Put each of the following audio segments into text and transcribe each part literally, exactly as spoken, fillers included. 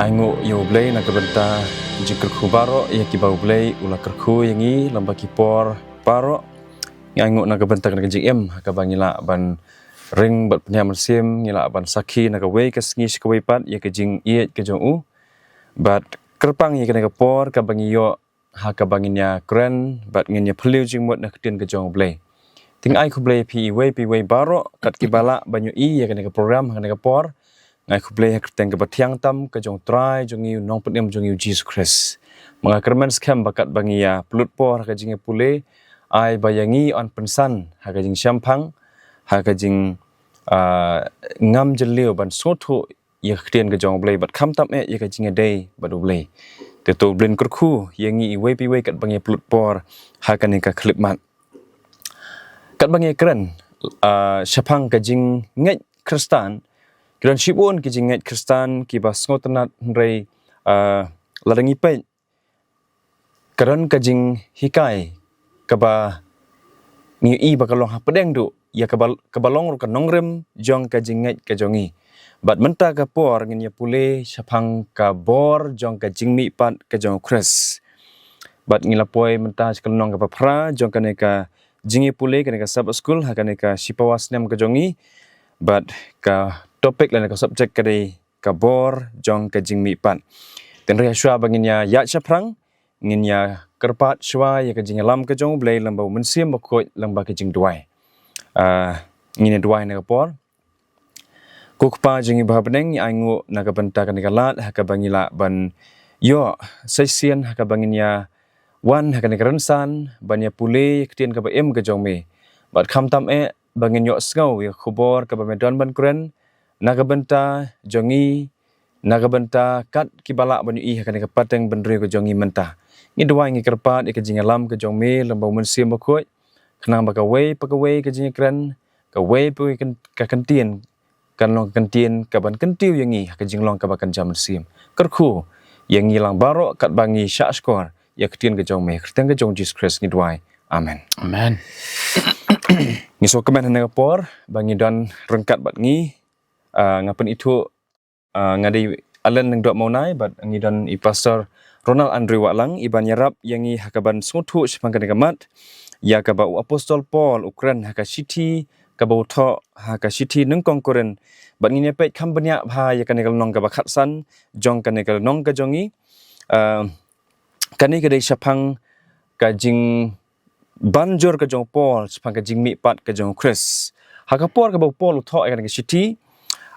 Ainguh ïa U Blei na ka bynta jingkyrkhu baroh ïa kiba U Blei u la kyrkhu ïa ngi lem bad ki por baroh. Ngi ainguh na ka bynta ka jingim ha kaba ngi lah ban ring bad pynïaid mynsiem, ngi lah ban sakhi na kawei ka sngi sha kawei pat ïa ka jingïeit ka jong u. Bad kyrpang ïa kane ka por kaba ngi ïoh ha kaba ngin ïa kren bad ngin ïa phylliew jingmut na ka ktien ka jong U Blei. Te nga ai khublei ïa phi iwei pa iwei baroh kat kiba lah ban ïohi ïa kane ka program ha kane ka por. Nga ai khublei ha ka kyrteng kaba thiang tam ka jong U Trai jong ngi, U Nongpynim jong ngi U Jisu Khrist. Ma nga kyrmen skhem ba kat ba ngi ïa pynlut por ha ka jingïapule, ai ba ïa ngi yn pynsan ha ka jingshemphang, ha ka jing, ah, ngam jylliew ban sngewthuh ïa ka ktien ka jong U Blei bad khamtam eh ïa ka jingïadei bad U Blei. Te to U Blei un kyrkhu ïa ngi iwei pa iwei kat ba ngi ïa pynlut por ha kane ka khyllipmat. Kat ba ngi ïa kren, ah, shaphang ka jingngeit Khristan, ki don shibun ki jingngeit Khristan kiba sngewtynnad, hynrei, ah, lada ngi peit ka don ka jinghikai kaba ngi ïohi ba ka long hapdeng duh ïa kaba, kaba long ruh ka nongrim jong ka jingngeit ka jong ngi. Bad mynta ka por ngin ïa pule shaphang ka bor jong ka jingmihpat ka jong U Khrist. Bad ngi la poi mynta sha ka lynnong kaba phra jong kane ka jingïapule, kane ka Sabbath School ha kane ka shipawa snem ka jong ngi. Bad ka topic lane ka subject ka dei ka bor jong ka jingmihpat. Te hynrei shuwa ba ngin ïa ïaid shaphrang, ngin ïa kyrpad shuwa ïa ka jingïalam ka jong U Blei lem bad U Mynsiem Bakhuid lem bad ka jingduwai. Ah, ngin ïa duwai na ka por. Ko Kpa jong ngi ba ha bneng, ngi ainguh na ka bynta kane ka lad ha kaba ngi lah ban ïoh shisien ha kaba ngin ïa wan ha kane ka rynsan ban ïa pule ïa ka ktien kaba im ka jong me. Bad khamtam eh ba ngin ïohsngew ïa ka khubor kaba me don ban kren na ka bynta jong ngi, na ka bynta kat kiba lah ban ïohi ha kane ka pateng bynriew ka jong ngi mynta. Ngi duwai, ngi kyrpad ïa ka jingïalam ka jong me lem bad U Mynsiem Bakhuid, khnang ba kawei pa kawei ka jingïakren, kawei pa kawei ka kyntien, kan long ka kyntien kaban kyntiew ïa ngi ha ka jinglong kaba kynja mynsiem. Kyrkhu ïa ngi lang baroh kat ba ngi shahshkor ïa ka ktien ka jong me, ha ka kyrteng ka jong U Jisu Khrist ngi duwai. Amen. Amen. Ngi sngewkmen ha kane ka por ba ngi don ryngkat bad ngi, ah, nga pynithuh, ah, nga dei Allen Lyngdoh Mawnai bad ngi don i Pastor Ronald Andrew Wahlang, iban ïarap ïa ngi ha kaban sngewthuh shaphang kane ka mat ïa kaba u Apostol Paul u kren ha ka shithi kaba u thoh ha ka shithi nyngkong Korinth. Bad ngin ïa peit kham bniah bha ïa kane ka lynnong kaba khatsan jong kane ka lynnong ka jong ngi. Ah, kane ka dei shaphang ka jing ban jur ka jong u Paul shaphang ka jingmihpat ka jong u Khrist. Ha ka por kaba u Paul u thoh ïa kane ka shithi,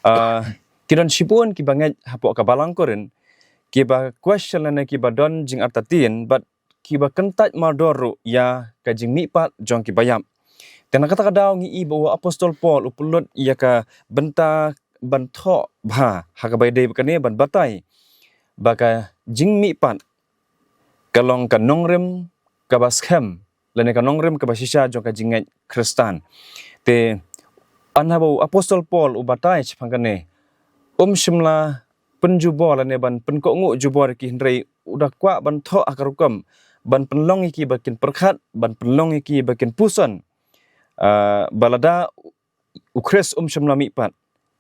ah, ki don shibun kiba ngeit hapoh ka balang Korinth, kiba question lane kiba don jingartatien bad kiba kyntait mardor ruh ïa ka jingmihpat jong kiba ïap. Te na kata ka daw ngi i ba u Apostol Paul u pynlut ïa ka bynta ban thoh bha ha kaba ïadei bad kane, ban batai ba ka jingmihpat ka long ka nongrim kaba skhem lane ka nongrim kaba shisha jong ka jingngeit Khristan. Te haba u Apostol Paul u batai shaphang kane, um shym la pynjubor lane ban pynkohnguh jubor ïa ki, hynrei u da kwah ban thoh ha ka rukom ban pynlong ïa ki ba kin pyrkhat, ban pynlong ïa ki ba kin puson, ah, ba lada u Khrist um shym la mihpat,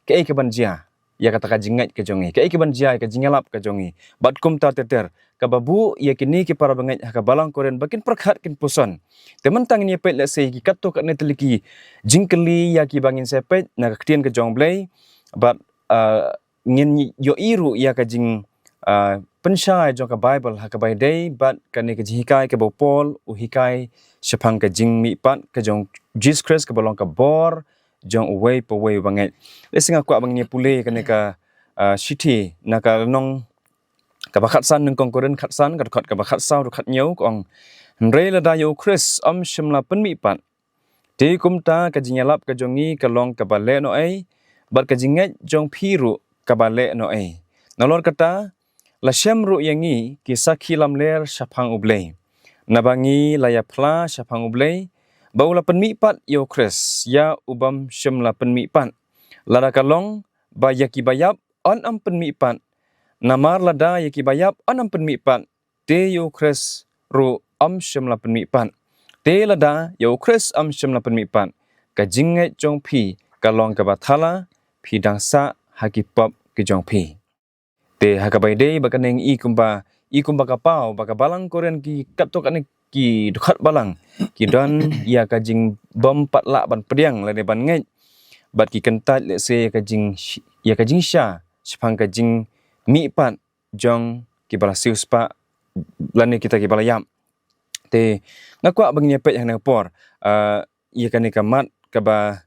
kaei kaban jia ïa kata ka jingngeit ka jong ngi, kaei kaban jia ïa ka jingïalap ka jong ngi? Bad kumta ter ter, kaba buh ïa kine ki para bangeit ha ka balang Korinth ba kin pyrkhat, kin puson. Te mynta ngin ïa peit lehse ïa ki katto katne tylli ki jingkylli ïa kiba ngin sa peit na ka ktien ka jong u Blei. Bad, ah, ngin ïohi ruh ïa ka jing, ah, pynshai jong ka Baibl ha kaba ïadei bad kane ka jinghikai kaba u Paul u hikai shaphang ka jingmihpat ka jong u Jisu Khrist kaba long ka bor jong uwei pa uwei uba ngeit. Lehse nga kwah ba ngin ïa pule kane ka, ah, shithi na ka lynnong kaba khatsan, nyngkong Korinth khatsan, ka dkhot kaba khatsaw haduh khathynñiew, ka ong, hynrei lada ïa u Khrist um shym la pynmihpat, te kumta ka jingïalap ka jong ngi ka long kaba leh noh ei, bad ka jingngeit jong phi ruh kaba leh noh ei. Nalor kata, la shem ruh ïa ngi ki sakhi lamler shaphang u Blei, naba ngi la ïa phla shaphang u Blei ba u la pynmihpat ïa u Khrist ïa u bym shym la pynmihpat. Lada ka long ba ïa kiba ïap yn ym pynmihpat, namar lada ïa kiba ïap yn ym pynmihpat, te ïa u Khrist ruh um shym la pynmihpat. Te lada ïa u Khrist um shym la pynmihpat, ka jingngeit jong phi ka long kaba thala, phi dang sah ha ki pop ki jong phi. Te ha kaba ïadei bad kane ngi i kumba, i kumba ka paw ba ka balang Korinth ki katto katne ki dkhot balang ki don ïa ka jingbym pat lah ban pdiang lane ban ngeit, bad ki kyntait lehse ïa ka jing, ïa ka jingshisha shaphang ka jingmihpat jong kiba la siewspah lane kita kiba la ïap. Te nga kwah ba ngin ïa peit ha kane ka por, ah, ïa kane ka mat kaba,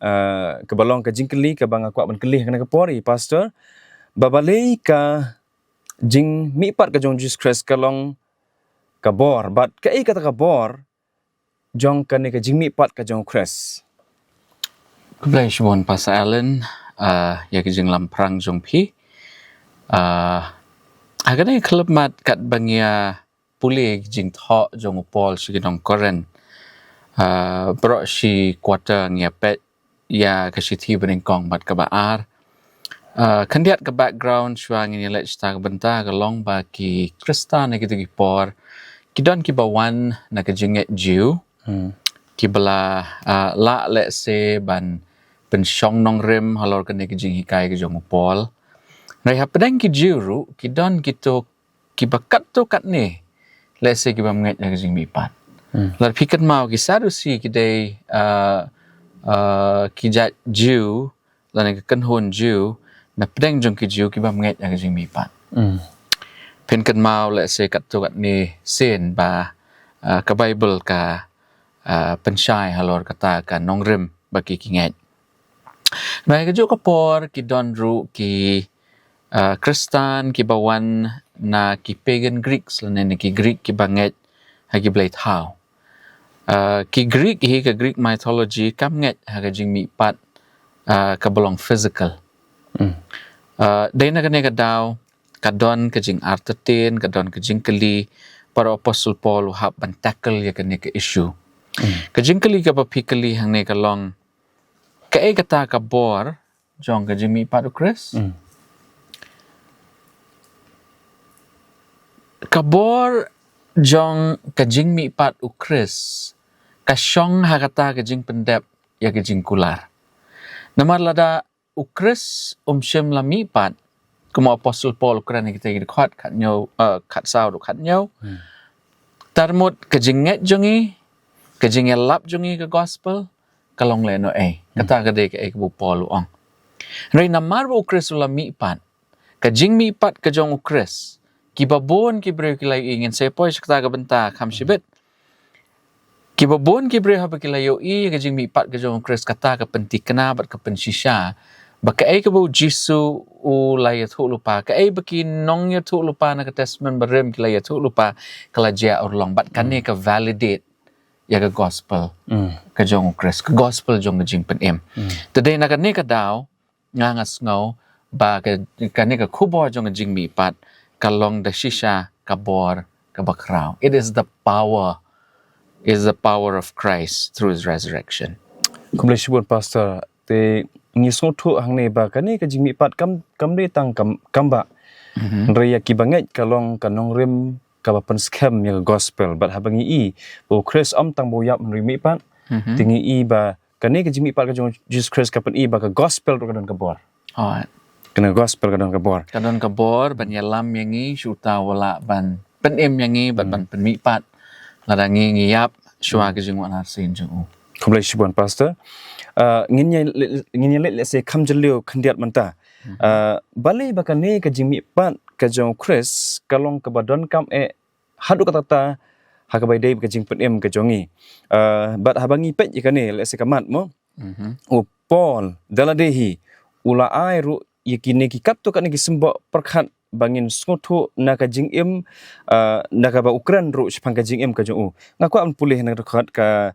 ah, kaba long ka jingkylli kaba nga kwah ban kylli ha kane ka por ïa i pastor, ba balei ka jingmihpat ka jong u Jisu Khrist ka long ka bor, bad kaei kata ka bor jong kane ka jingmihpat ka jong u Khrist. Khublei shibun Pastor Allen, ah, ïa ka jinglamphrang jong phi. Ah, ha kane ka khyllipmat katba ngi ïa pule ka jingthoh jong u Paul sha ki nong Korinth, ah, baroh shi quarter ngi ïa peit ïa ka shithi banyngkong bad kaba ar. Ah, khyndiat ka background shuwa ngin ïa leit shata ka bynta ka long ba ki Khristan ha kito ki por ki don kiba wan na ka jingngeit Jiw, kiba la, ah, lah lehse ban pynshong nongrim halor kane ka jinghikai ka jong u Paul. Hynrei hapdeng ki Jiw ruh ki don kito kiba katto katne lehse kibym ngeit ha ka jingmihpat. Lada phi kynmaw ki Sadusi ki dei, ah, ah, ki jait Jiw lane ka kynhun Jiw na pdeng jong ki Jiw kibym ngeit ha ka jingmihpat. Phin kynmaw lehse katto katne sien ba, ah, ka Baibl ka, ah, pynshai halor kata ka nongrim ba ki ki ngeit. Hynrei ha kajuh ka por ki don ruh ki, ah, Khristan kiba wan na ki pagan Greeks lane na ki Greek kiba ngeit ha ki blei thaw. Ah, ki Greek hi, ka Greek mythology kam ngeit ha ka jingmihpat, ah, kaba long physical. Ah, dei na kane ka daw ka don ka jingartatien, ka don ka jingkylli, para Apostol Paul u hap ban tackle ïa kane ka issue. Ka jingkylli kaba phi kylli hangne ka long, kaei kata ka bor jong ka jingmihpat u Khrist? Ka bor jong ka jingmihpat u Khrist ka shong ha kata ka jingpyndep ïa ka jingkular. Namar lada u Khrist um shym la mihpat, kumba u Apostol Paul u kren ha kita ki dkhot khathynñiew, eh, khatsaw haduh khathynñiew, tarmut ka jingngeit jong ngi, ka jingïalap jong ngi ka gospel ka long lehnoh ei. Kata ka dei kaei kaba u Paul u ong. Hynrei namar ba u Khrist u la mihpat, ka jingmihpat ka jong u Khrist, kiba bun ki briew ki la ïohi, ngin sa poi sha kata ka bynta kham shibit. Kiba bun ki briew haba ki la ïohi ïa ka jingmihpat ka jong u Khrist, kata ka pynthikna bad ka pynshisha ba kaei kaba u Jisu u la ïathuhlypa, kaei ba ki nongïathuhlypa na ka Testament Barim ki la ïathuhlypa, ka la jia urlong bad kane ka validate ïa ka gospel ka jong u Khrist, ka gospel jong ka jingpynim. Te dei na kane ka daw nga, nga sngew ba ka, kane ka khubor jong ka jingmihpat ka long da shisha ka bor kaba khraw. It is the power, is the power of Christ through his resurrection. Khublei shibun Pastor, te ngi sngewthuh hangne ba kane ka jingmihpat kam, kam dei tang kam, kam ba. Hynrei ïa kiba ngeit ka long ka nongrim kaba pynskhem ïa ka gospel. Bad haba ngi i ba u Khrist um tang ba u ïap hynrei u mihpat, te ngi i ba kane ka jingmihpat ka jong u Jisu Khrist ka pyni ba ka gospel ruh ka don ka bor. Kane ka gospel ka don ka bor. Ka don ka bor ban ïalam ïa ngi shuh uta u la ban pynim ïa ngi bad ban pynmihpat lada ngi, ngi ïap shuwa ka jingwan arsien jong u. Khublei shibun Pastor. Ah, ngin ïa le-, ngin ïa leit lehse kham jylliew khyndiat mynta. Ah, balei ba kane ka jingmihpat ka jong u Khrist ka long kaba donkam eh haduh katta katta ha kaba ïadei bad ka jingpynim ka jong ngi. Ah, bad haba ngi peit ïa kane lehse ka mat mo, u Paul da lade hi u la ai ruh ïa kine ki katto katne ki symboh pyrkhat ba ngin sngewthuh na ka jingim, ah, na kaba u kren ruh shaphang ka jingim ka jong u. Nga kwah ban pule na ka dkhot ka,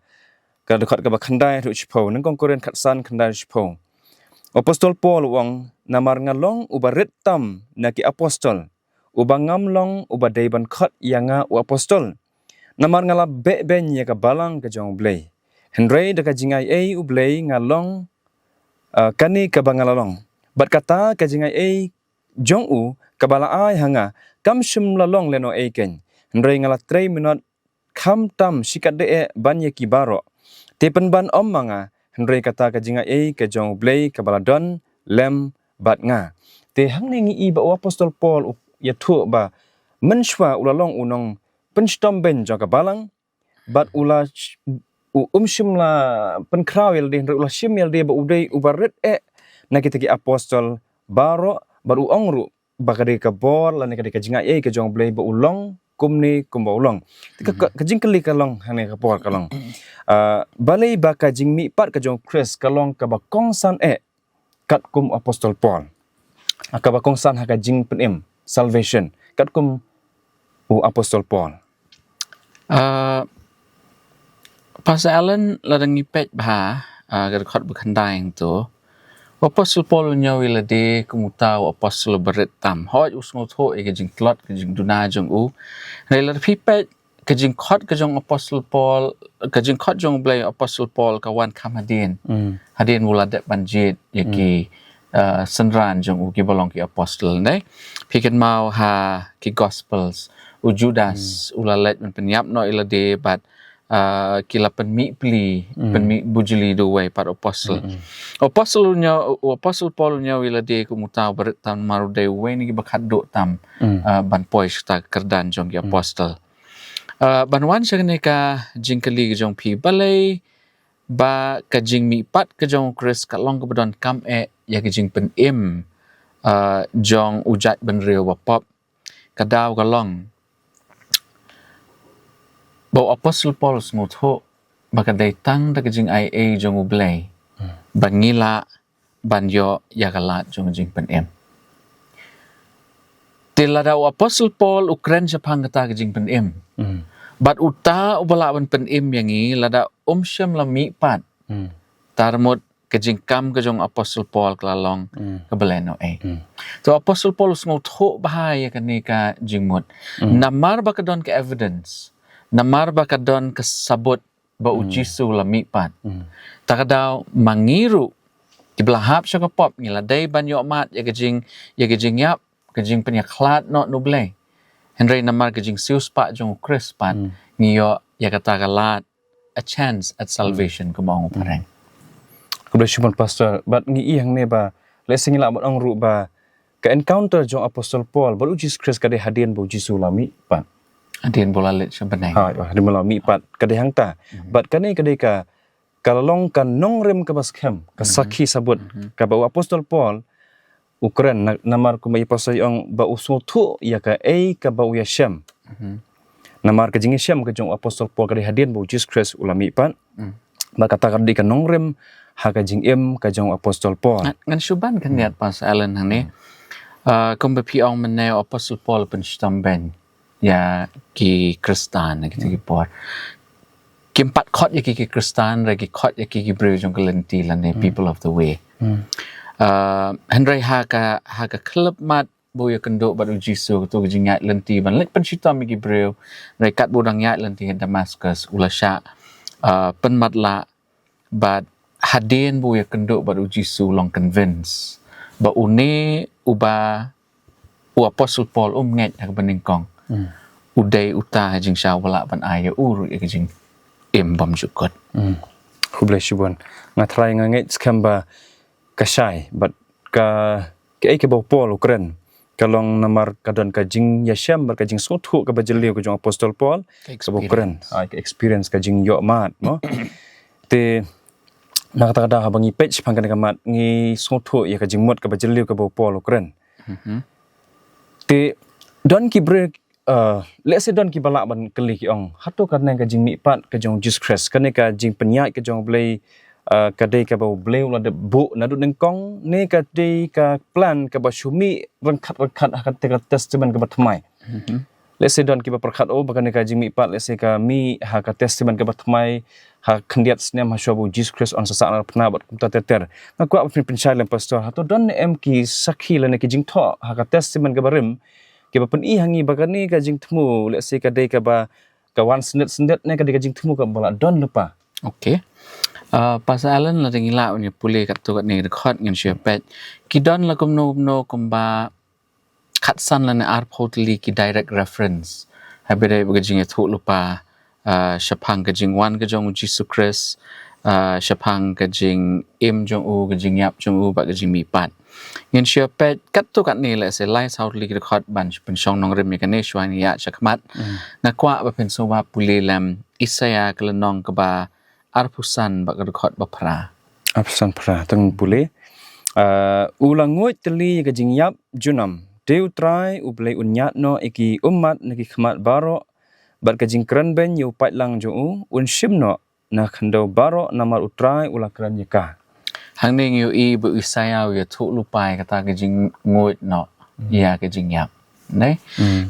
ka dkhot kaba khyndai haduh shiphew, Nyngkong Korinth khatsan khyndai haduh shiphew. U Apostol Paul u ong, namar nga long uba rit tam na ki apostol, uba ngam long uba dei ban khot ïa nga u apostol. Namar nga la beh beiñ ïa ka balang ka jong u Blei. Hynrei da ka jingaiei u Blei nga long, ah, kane kaba nga la long. Bad kata ka jingaiei jong u kaba la ai ha nga kam shym la long lehnoh ei keiñ. Hynrei nga la trei minot khamtam shikatdei eh ban ïa ki baroh. Te pynban ym ma nga, hynrei kata ka jingaiei ka jong u Blei kaba la don lem bad nga. Te hangne ngi i ba u apostol Paul u ïathuh ba mynshwa u la long u nongpynshitom bein jong ka balang, bad u la sh-, u um shym la pynkhraw ïa lade, hynrei u la shim ïa lade ba u dei uba rit eh na kita ki apostol baroh, bad u ong ruh ba ka dei ka bor lane ka dei ka jingaiei ka jong u Blei ba u long kumne kumba u long. Te ka, ka, ka jingkylli ka long hangne ka por ka long, ah, balei ba ka jingmihpat ka jong u Khrist ka long kaba kongsan eh katkum u apostol Paul, ah, kaba kongsan ha ka jingpynim, salvation, katkum u apostol Paul? Ah, Pastor Alan, lada ngi peit bha, ah, ka dkhot ba khyndai hangto, u apostol Paul u ñiew ïa lade kum uta u apostol uba rit tam. Hooid u sngewthuh ïa ka jingtlot, ka jingduna jong u. Hynrei lada phi peit ka jingkhot ka jong apostol Paul, ka jingkhot jong u Blei apostol Paul ka wan kham hadien. Hadien ba u la dep ban jied ïa ki, ah, synran jong u kiba long ki apostol, ne? Phi kynmaw ha ki Gospels, u Judas u la leit ban pynïap noh ïa lade bad, ah, ki la pynmih pli, pynmih bujli da uwei pat u apostol. U apostol u ñiew, u apostol Paul u ñiew ïa lade kum uta uba rit tam namar u dei uwei na kiba khatduh tam, ah, ban poi sha kata ka kyrdan jong ki apostol. Ah, ban wan sha kane ka jingkylli ka jong phi, balei ba ka jingmihpat ka jong u Khrist ka long kaba donkam eh ïa ka jingpynim, ah, jong u jaitbynriew ba pop? Ka daw ka long ba u apostol Paul u sngewthuh ba ka dei tang da ka jingaiei jong u Blei ba ngi lah ban ïoh ïa ka lad jong ka jingpynim. Te lada u apostol Paul u kren shaphang kata ka jingpynim, bad uta uba lah ban pynim ïa ngi, lada um shym la mihpat, tarmut ka jingkam ka jong u apostol Paul ka la long kaba lehnohei. Te u apostol Paul u sngewthuh bha ïa kane ka jingmut. Namar ba ka don ka evidence, namar ba ka don ka sabut ba u Jisu u la mihpat. Ta ka daw ma ngi ruh kiba la hap sha ka pop ngi la dei ban ïoh mad ïa ka jing, ïa ka jingïap, ka jingpynïakhlad noh na u Blei. Hynrei namar ka jingsiewspah jong u Khrist pat ngi ïoh ïa kata ka lad, a chance at salvation, kumba ong u phareng. Khublei shibun Pastor, bad ngi i hangne ba lehse ngi lah ban ong ruh ba ka encounter jong apostol Paul bad u Jisu Khrist ka dei hadien ba u Jisu u la mihpat. Hadien ba u la leit sha bneng. Ha, hadien ba u la mihpat ka dei hangta. Bad kane ka dei ka, ka la long ka nongrim kaba skhem, ka sakhi sabut kaba u apostol Paul u kren na, namar kumba i apostol i ong ba u sngewthuh ïa kaei kaba u ïashem. Namar ka jingïashem ka jong u apostol Paul ka dei hadien ba u Jisu Khrist u la mihpat. Bad kata ka dei ka nongrim ha ka jingim ka jong u apostol Paul. Ngan, ngan shu ban khyndiat Pastor Alan hangne. Ah, kumba phi ong mynne u apostol Paul u pynshitom bein ïa ki Khristan ha kita ki por. Kim pat khot ïa ki, ki Khristan, hynrei ki khot ïa ki, ki briew jong ka lynti lane people of the way. Ah, hynrei ha ka, ha ka khyllipmat ba u ïakynduh bad u Jisu, kato ka jingïaid lynti ban leit pynshitom ïa ki briew, hynrei katba u dang ïaid lynti ha Damascus u la shah, ah, pynmatlah, bad hadien ba u ïakynduh bad u Jisu u long convince ba une uba u apostol Paul um ngeit ha kaba nyngkong u dei uta ha jingshisha uba lah ban ai ïa u ruh ïa ka jingim bymjukut. Khublei shibun. Nga tharai nga ngeit skhem ba ka shai bad ka, kaei kaba u Paul u kren ka long namar ka don ka jingïashem bad ka jingsngewthuh kaba jylliew ka jong u apostol Paul kaba u kren. Ka experience, ka jingïoh mad mo. Te na kata ka daw haba ngi peit shaphang kane ka mat ngi sngewthuh ïa ka jingmut kaba jylliew kaba u Paul u kren. Te don ki briew, uh, lehse don kiba lah ban kylli ki ong, hato kane ka jingmihpat ka jong u Jisu Khrist, kane ka jingpynïaid ka jong u Blei, uh, ka dei kaba u Blei u la dep buh naduh nyngkong ne ka dei ka plan kaba shu mih ryngkat ryngkat ha kata ka testament kaba thymmai? Lehse don kiba pyrkhat, oh, ba kane ka jingmihpat lehse ka mih ha ka testament kaba thymmai, ha khyndiat snem ha shuwa ba u Jisu Khrist un sa sah na phna bad kumta ter ter. Nga kwah ba phin pynshai lem Pastor, hato don ne em ki sakhi lane ki jingthoh ha ka testament kaba rim kiba pyni ha ngi ba kane ka jingthmu lehse ka dei kaba ka wan sendit sendit ne ka dei ka jingthmu kaba la don lypa? Okay. Uh, Pastor Alan, lada ngi lah ban ïa pule katto katne ka dkhot ngan shu ïa peit. Ki don la kumno kumno kumba khatsan lane arphew tylli ki direct reference haba ïadei bad ka jingïathuhlypa, uh, shaphang ka jingwan ka jong u Jisu Khrist, ah, shaphang ka jingim jong u, ka jingïap jong u, bad ka jingmihpat. Ngin shu peit katto katne lehse lai saw tylli ki dkhot ban shu pynshong nongrim ïa kane shuwa ngin ïa sha khmat. Nga kwah ba phin sngewbha pule lem Isaïah ka lynnong kaba arphew san bad ka dkhot ba phra. Arphew san phra, tang pule. Ah, u la nguid tylli ïa ka jingïap junom. Te U Trai U Blei un ñiad noh ïa ki ummat na ki khmat baroh, bad ka jingkren beiñ ïa u paidlang jong u un shim noh na khyndew baroh namar U Trai u la kren ïa ka. Hangne ngi ïohi ba u Isaïah u ïathuh lypa ïa kata ka jingnguid noh ïa ka jingïap. Ne?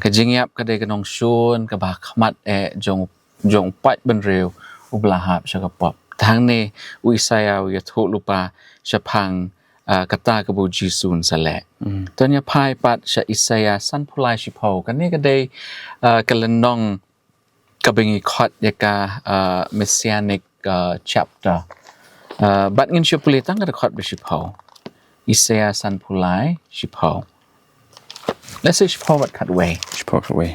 Ka jingïap ka dei ka nongshun kaba ha khmat eh jong, jong u paidbynriew uba la hap sha ka pop. Te hangne u Isaïah u ïathuh lypa shaphang, ah, kata kaba u Jisu un sa leh. To ngin ïa phai pat sha Isaïah sanphew lai shiphew. Kane ka dei, ah, ka lynnong kaba ngi khot ïa ka, ah, messianic, ah, chapter. Ah, bad ngin shu pule tang ka dkhot ba shiphew. Isaïah sanphew lai shiphew. Lehse shiphew bad khatwei. Shiphew khatwei.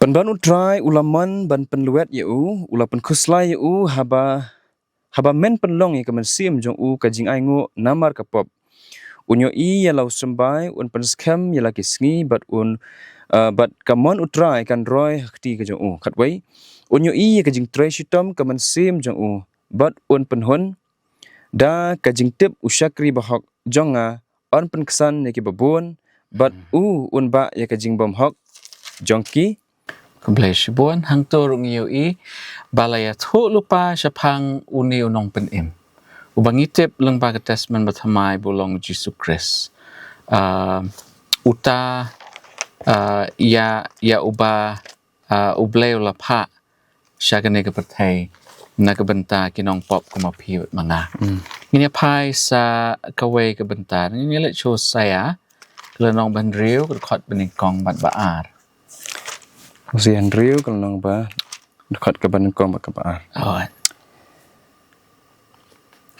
Pynban U Trai u la mon ban pynlwet ïa u, u la pynkhuslai ïa u haba haba men pynlong ïa ka mynsiem jong u ka jingainguh namar ka pop. Un ïohi ïa la u symbai, un pynskhem ïa la ki sngi, bad un, ah, bad ka mon U Trai kan roi ha kti ka jong u. Khatwei. Un ïohi ïa ka jingtrei shitom ka mynsiem jong u, bad un pynhun da ka jingtip u shakri bahok jong nga, yn pynksan ïa kiba bun, bad u un bah ïa ka jingbymhok jong ki. Khublei shibun. Hangto ruh ngi ïohi ba la ïathuh lypa shaphang une u nongpynim uba ngi tip lyngba ka Testament Bathymmai ba u long u Jisu Khrist. Ah, uta, ah, ïa, ïa uba, ah, U Blei u la phah sha kane ka pyrthei na ka bynta ki nongpop kum ma phi bad ma nga. Ngin ïa phai sa kawei ka bynta. Ngin ïa leit sha Hosea ka lynnong ba hynriew, ka dkhot ba nyngkong bad ba ar. Hosea hynriew ka lynnong ba, dkhot kaba nyngkong bad kaba ar.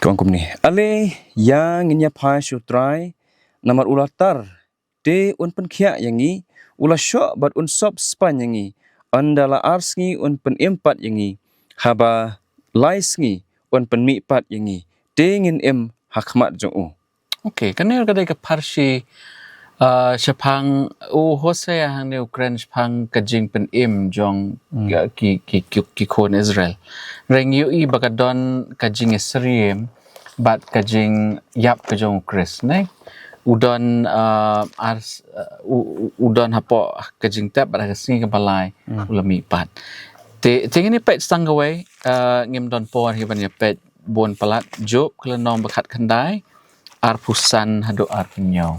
Ka ong kumne: Ale, ïa ngin ïa phai sha U Trai, namar u la tar, te un pynkhiah ïa ngi, u la shoh bad un sop spaiñ ïa ngi, ynda la ar sngi un pynim pat ïa ngi, haba lai sngi un pynmih pat ïa ngi, te ngin im ha khmat jong u. Okay, kane ka dei ka pharshi, ah, shaphang u Hosea hangne u kren shaphang ka jingpynim jong ki, ki, ki, ki khun Israel. Hynrei ngi ïohi ba ka don ka jingïasyriem bad ka jingïap ka jong u Khrist, ne? U don, ah, ar, u, u, u don hapoh ka jingtep bad ha ka sngi kaba lai u la mih pat. Te, te ngin ïa peit tang kawei, ah, ngim don por hi ban ïa peit bun palat. Job ka lynnong ba khatkhyndai, arphew san haduh arphew hynñiew.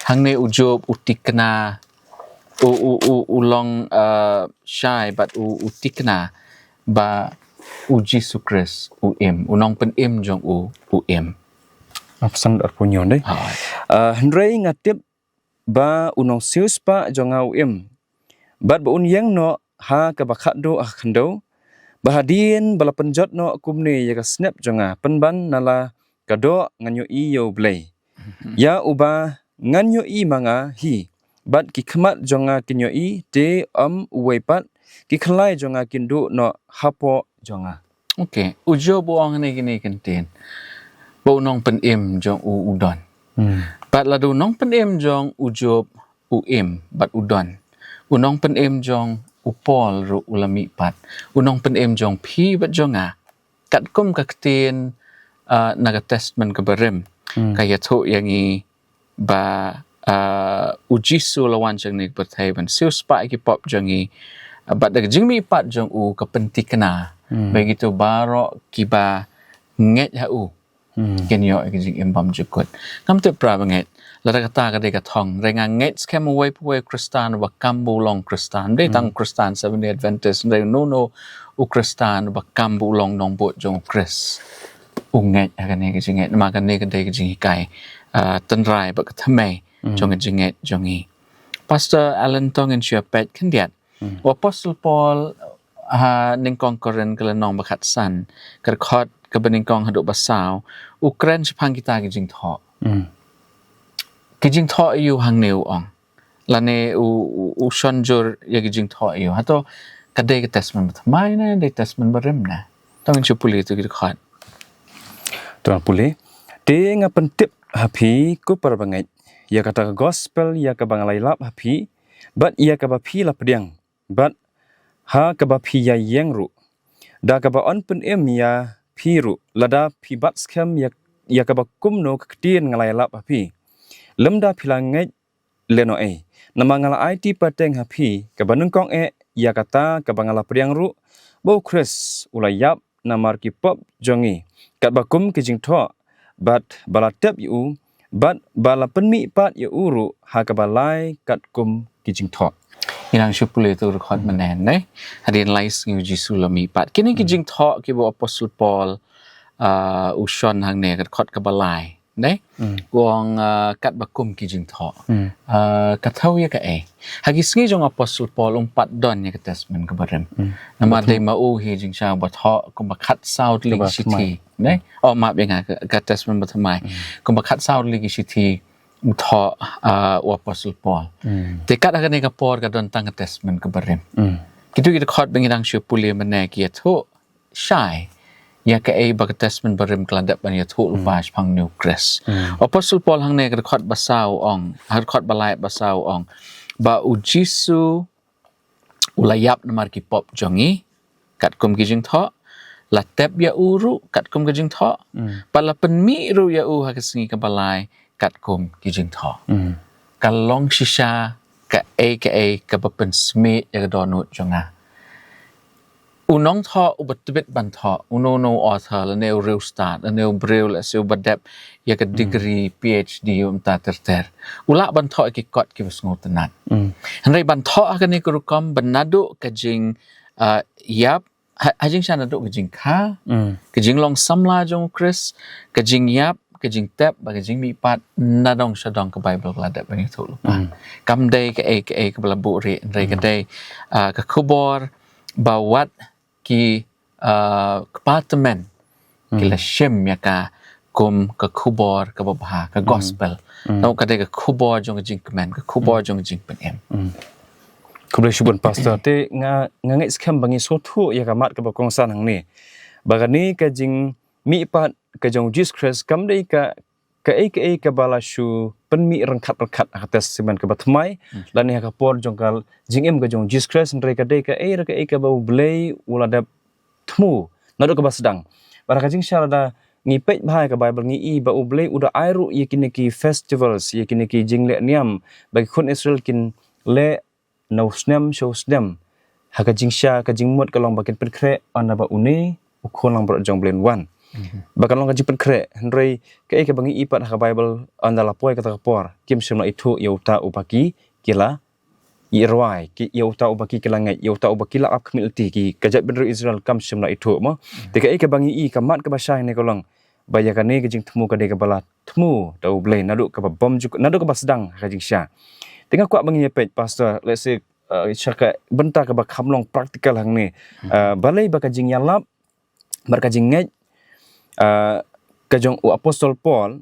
Hangne u Job u tikna, u, u, u, u long, ah, shai bad u, u tikna ba u Jisu Khrist u im, u nongpynim jong u u im. Arphew san arphew hynñiew, dei? Hooid. Ah, hynrei nga tip ba u nongsiewspah jong nga u im, bad ba un ïeng noh ha kaba khatduh ha khyndew, ba hadien ba la pynjot noh kumne ïa ka snep jong nga, pynban na la ka doh ngan ïohi ïa U Blei, ïa uba ngan ïohi ma nga hi, bad ki khmat jong nga kin ïohi, te ym uwei pat, ki khlai jong nga kin duh noh hapoh jong nga. Okay, u Job u ong hangne kine ki kyntien, ba u nongpynim jong u u don. Bad lada u nongpynim jong u Job u im bad u don, u nongpynim jong u Paul ruh u la mih pat, u nongpynim jong phi bad jong nga, katkum ka ktien, ah, na ka Testament kaba rim, ka ïathuh ïa ngi ba, ah, u Jisu u la wan sha kane ka pyrthei ban siewspah ïa ki pop jong ngi, ah, bad da ka jingmihpat jong u ka pyntikna ba kito baroh kiba ngeit ha u kin ïoh ïa ka jingim bymjukut. Ngam tip para bangeit lada kata ka dei ka thong. Hynrei nga ngeit skhem uwei pa uwei u Khristan uba kam ba u long Khristan, ym dei tang u Khristan Seventh Day Adventist, hynrei uno uno u Khristan uba kam ba u long nongbud jong u Khrist, u ngeit ha kane ka jingngeit. Namar kane ka dei ka jinghikai, ah, tynrai bad ka thymmei jong ka jingngeit jong ngi. Pastor Alan, to ngin shu ïa peit khyndiat. U Apostol Paul ha nyngkong Korinth ka lynnong ba khatsan, ka dkhot kaba nyngkong haduh ba saw, u kren shaphang kita ki jingthoh. Ki jingthoh aïu hangne u ong? Lane u, u, u shon jur ïa ki jingthoh aïu? Hato ka dei ka Testament Bathymmai ne dei Testament Barim ne? Tang shu pule tu kita khat. Tuan pule. Te nga pyntip ha phi ko para bangeit, ïa kata ka gospel ïa kaba nga la ïalap ha phi, bad ïa kaba phi la pdiang, bad ha kaba phi ïa ïeng ruh, da kaba yn pynim ïa phi ruh, lada phi bat skhem ïa, ïa kaba kumno ka ktien nga la ïalap ha phi. Lymda phi la ngeit lehnohei. Namar nga la aiti pateng ha phi kaba nyngkong eh ïa kata kaba nga la pdiang ruh, ba u Khrist u la ïap namar ki pop jong ngi, katba kum ki jingthoh, bad ba la tep ïa u, bad ba la pynmihpat ïa u ruh ha kaba lai katkum ki jingthoh. Ngi dang shu pule tu dkhot mynne, ne? Hadien lai sngi u Jisu la mihpat. Kine ki jingthoh kiba u Apostol Paul, ah, u shon hangne, ka dkhot kaba lai, ne? U ong, ah, katba kum ki jingthoh. Ah, ka thew ïa kaei? Ha ki sngi jong u Apostol Paul um pat don ïa ka Testament kaba rim. Namar dei ma u hi jingshisha ba thoh kumba khatsaw tylli ki shithi, ne? Oh, map ïa nga, ka, ka Testament bathymmai. Kumba khatsaw tylli ki shithi u thoh, ah, u Apostol Paul. Te kat ha kane ka por ka don tang ka Testament kaba rim. Kitu ki dkhot ba ngi dang shu pule mynne ki ïathuh shai ïa kaei ba ka Testament barim ka la dep ban ïathuh lypa shaphang une u Khrist. U Apostol Paul hangne ka dkhot ba saw u ong, ha ka dkhot ba lai bad ba saw u ong, ba u Jisu u la ïap namar ki pop jong ngi, katkum ki jingthoh, la tep ïa u ruh, katkum ki jingthoh, bad la pynmih ruh ïa u ha ka sngi kaba lai, katkum ki jingthoh. Ka long shisha kaei kaei kaba pynsmit ïa ka dohnud jong nga. U nongthoh uba tbit ban thoh, uno uno u author, lane u riewstad, lane u briew, lehse uba dep ïa ka degree, PhD, u mynta ter ter, u lah ban thoh ïa ki kot kiba sngewtynnat. Hynrei ban thoh ha kane ka rukom, ba naduh ka jing, ah, ïap, ha, ha jingshisha naduh ka jingkha, ka jinglong samla jong u Khrist, ka jingïap, ka jingtep, bad ka jingmihpat, nadong shadong ka Baibl ka la dep ban ïathuh lypa. Kam dei kaei kaei kaba la buhrieh, hynrei ka dei, ah, ka khubor ba wat ki, ah, kpa tymmen ki la shim ïa ka kum ka khubor kaba bha, ka gospel. Namar ka dei ka khubor jong ka jingkmen, ka khubor jong ka jingpynim. Khublei shibun Pastor. Te nga, nga ngeit skhem ba ngi sngewthuh ïa ka mat kaba kongsan hangne, ba kane ka jingmihpat ka jong u Jisu Khrist kam dei ka, kaei kaei kaba la shu pynmih ryngkat ryngkat ha ka Testament kaba thymmai, lane ha ka por jong ka jingim ka jong u Jisu Khrist, hynrei ka dei kaei re kaei kaba U Blei u la dep thmu naduh kaba sdang. Bad ha ka jingshisha lada ngi peit bha ïa ka Baibl ngi i ba U Blei u da ai ruh ïa kine ki festivals, ïa kine ki jingleh niam, ba ki khun Israel kin leh na u snem sha u snem. Ha ka jingshisha ka jingmut ka long ba kin pynkhreh ynda ba une u Khun langbrot jong U Blei un wan. Ba kan long ka jingpynkhreh, hynrei kaei kaba ngi i pat ha ka Baibl, ynda la poi kata ka por, kim shym la ithuh ïa uta uba ki, ki la ïarwai, ki, ïa uta uba ki, ki la ngeit, ïa uta uba ki la ap khmih lynti, ki, ka jaitbynriew Israel kam shym la ithuh mo. Te kaei kaba ngi i, ka mat kaba shai ne ka long ba ïa kane ka jingthmu ka dei kaba la thmu da U Blei naduh kaba bymjukut, naduh kaba sdang ha ka jingshisha. Te nga kwah ba ngin ïa peit Pastor, let's say, uh, sha ka bynta kaba kham long practical hangne. Uh, balei ba ka jingïalap bad ka jingngeit, uh, ka jong u Apostol Paul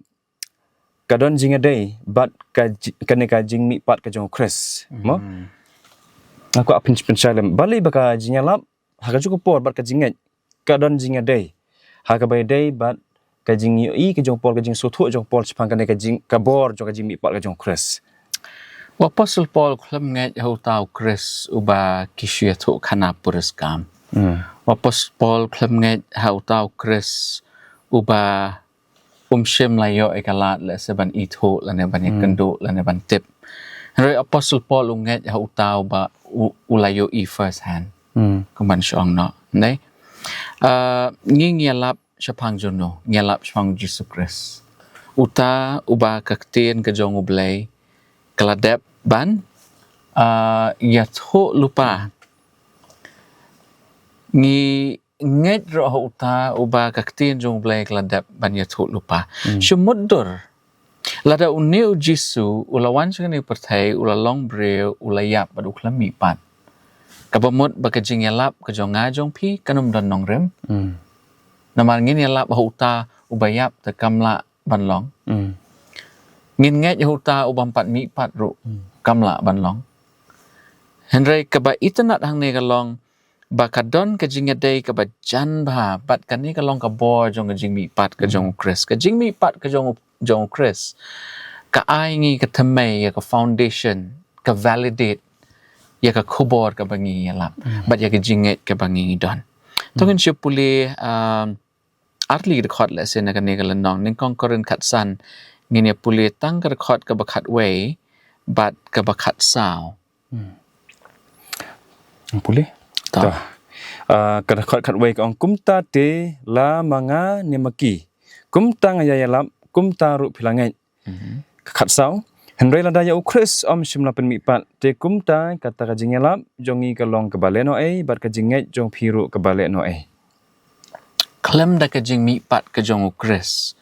ka don jingïadei bad ka ji-, kane ka jingmihpat ka jong u Khrist. Mo? Nga kwah pyn-, pynshai lem. Balei ba ka jingïalap ha kajuh ka por bad ka jingngeit ka don jingïadei? Ha kaba ïadei bad ka jingïohi ka jong u Paul, ka jingsngewthuh jong u Paul shaphang kane ka jing, ka bor jong ka jingmihpat ka jong u Khrist. U Apostol Paul u khlem ngeit ha uta u Khrist uba ki shu ïathuh khana puriskam. U Apostol Paul u khlem ngeit ha uta u Khrist uba um shym la ïoh ïa ka lad lehse ban ithuh lane ban ïakynduh lane ban tip. Hynrei Apostol Paul u ngeit ha uta uba u, u la ïohi first hand. Kumban shu ong noh, ne? Ah, ngi ngi ïalap shaphang juno, ngi ïalap shaphang Jisu Khrist. Uta uba ka ktien ka jong U Blei ka la dep ban, ah, ïathuh lypa. Ngi ngeit ruh ha uta uba ka ktien jong U Blei ka la dep ban ïathuh lypa. Shu mutdur. Lada une u Jisu u la wan sha kane ka pyrthei, u la long briew, u la ïap bad u khlem mihpat, kaba mut ba ka jingïalap ka jong nga jong phi kan ym don nongrim. Namar ngin ïalap ha uta uba ïap te kam lah ban long. Ngin ngeit ha uta uba ym pat mihpat ruh kam lah ban long. Hynrei kaba itynnad hangne ka long, ba ka don ka jingïadei kaba jan bha bad kane ka long ka bor jong ka jingmihpat ka jong u Khrist. Ka jingmihpat ka jong u, jong u Khrist ka ai ngi ka thymmai ïa ka foundation, ka validate ïa ka khubor kaba ngi ïalap bad ïa ka jingngeit kaba ngi don. To ngin shu pule, um, ar tylli ki dkhot lehse na kane ka lynnong, nyngkong Korinth khatsan, ngin ïa pule tang ka dkhot kaba khatwei bad kaba khatsaw. Hmm. Pule? To. To. Ah, ka dkhot khatwei ka ong, kumta te la ma nga ne ma ki, kumta nga ïa ïalap, kumta ruh phi la ngeit. Mhm. Ka khatsaw, hynrei lada ïa u Khrist ym shym la pynmihpat, te kumta kata ka jingïalap jong ngi ka long kaba lehnohei bad ka jingngeit jong phi ruh kaba lehnohei. Khlem da ka jingmihpat ka jong u Khrist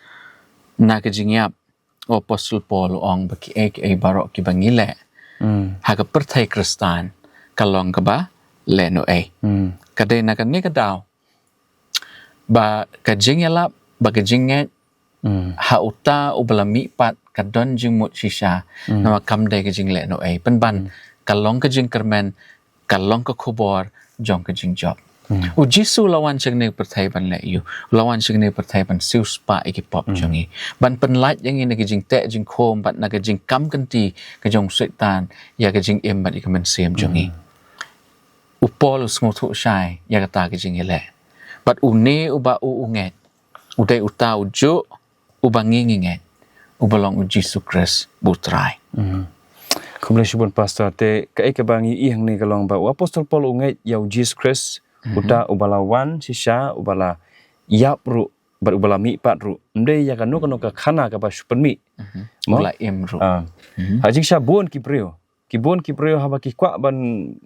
na ka jingïap, u Apostol Paul u ong ba kiei kiei baroh kiba ngi leh, hmm, ha ka pyrthei Khristan ka long kaba lehnohei. Hmm. Ka dei na kane ka daw ba ka jingïalap, ba ka jingngeit, hmm, ha uta uba la mihpat ka don jingmut shisha. Hmm. Namar kam dei ka jinglehnohei. Pynban, hmm, ka long ka jingkyrmen, ka long ka khubor jong ka jingjop. Hmm. U Jisu u la wan sha kane ka pyrthei ban leh aïu? U la wan sha kane ka pyrthei ban siewspah ïa ki pop, hmm, jong ngi, ban pynlait ïa ngi na ka jingteh jingkhum bad na ka jingkam kynti ka jong u Soitan ïa ka jingim bad ïa ka mynsiem jong ngi. Hmm. U Paul u sngewthuh shai ïa kata ka jingïaleh. Bad une uba u, u ngeit, u dei uta u juh uba ngi ngi ngeit, uba long u Jisu Khrist ba u Trai. Mhm. Khublei shibun Pastor, te kaei kaba ngi ïohi hangne ka long ba u Apostol Paul u ngeit ïa u Jisu Khrist, mhm, uta uba la wan shisha, uba la ïap ruh bad uba la mihpat ruh. Ym dei ïa kano kano ka khana kaba shu pynmih. Mhm. Mo? U la im ruh. Ah. Mhm. Ha jingshisha bun ki briew, ki bun ki briew haba ki kwah ban,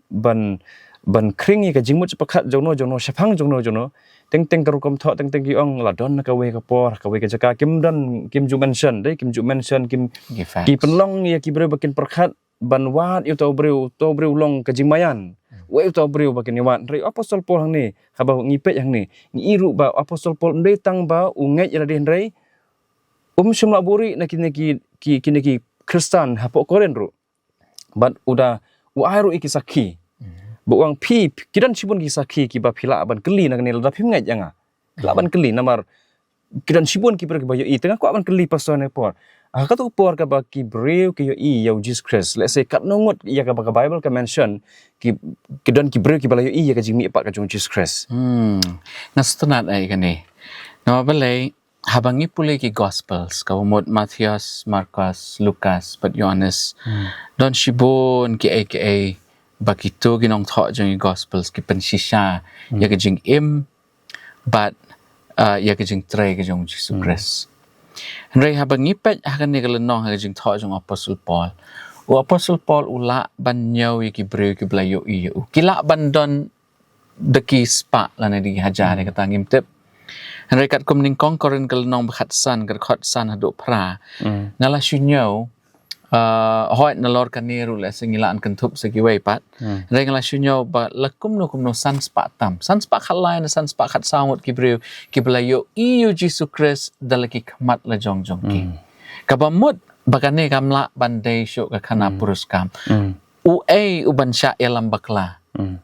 ban, ban khring ïa ka jingmut jingpyrkhat jongno jongno shaphang jongno jongno, teng teng ka rukom thoh, teng teng ki ong la don na kawei ka por, kawei ka jaka, kim don, kim ju mention, dei, kim ju mention, kim, ki facts, ki pynlong ïa ki briew ba kin pyrkhat ban wad ïa uta u briew, uta u briew u long ka jingmaïan. Hmm. Wei uta u briew ba kin ïa wad. Hynrei u Apostol Paul hangne, haba ngi peit hangne, ngi ïohi ruh ba u Apostol Paul ym dei tang ba u ngeit ïa lade, hynrei um shym la buhrieh na kine ki, ki, kine ki Khristan hapoh Korinth ruh. Bad u da, u ai ruh ïa ki sakhi. Hmm. Ba u ong phi, ki don shibun ki sakhi kiba phi lah ban kylli na kane lada phim ngeit ïa nga. Phi lah ban kylli namar ki don shibun ki briew kiba ïohi. Te nga kwah ban kylli Pastor ha kane ka por. Ha kato ka por kaba ki briew ki ïohi ïa u Jisu Khrist, lehse katno ngut ïa kaba ka Bible ka mention, ki, ki don ki briew kiba la ïohi ïa ka jingmihpat ka jong u Jisu Khrist. Hmm. Nga sngewtynnat ïa kane. Namar balei, haba ngi pule ki Gospels, kaba mut Mathaios, Markos, Lukas bad Ïohannes. Hmm. Don shibun kiei kiei ba kito ki nongthoh jong ki Gospels ki pynshisha, hmm, ïa ka jingim bad, ah, ïa ka jingtrei ka jong u Jisu, hmm, Khrist. Hynrei haba ngi peit ha kane ka lynnong, ha ka jingthoh jong u Apostol Paul, u Apostol Paul u lah ban ñiew ïa ki briew kiba la ïohi ïa u. Ki lah ban don da ki spah lane da ki hajar, hmm, ïa kata ngim tip. Hynrei katkum nyngkong Korinth ka lynnong ba khatsan, ka dkhot san haduh phra, hmm, nga la shu ñiew, ah, hooid nalor kane ruh lehse ngi lah ban kynthup sa kiwei pat. Hmm. Hynrei nga la shu ñiew ba la kumno kumno san spah tam, san spah khatlai ne san spah khatsaw ngut ki briew kiba la ïohi ïa u Jisu Khrist da la ki khmat la jong jong ki. Hmm. Kaba mut ba kane kam lah ban dei shuh ka khana, hmm, puriskam. Hmm. Uei u ban shah ïalam bakla? Hmm.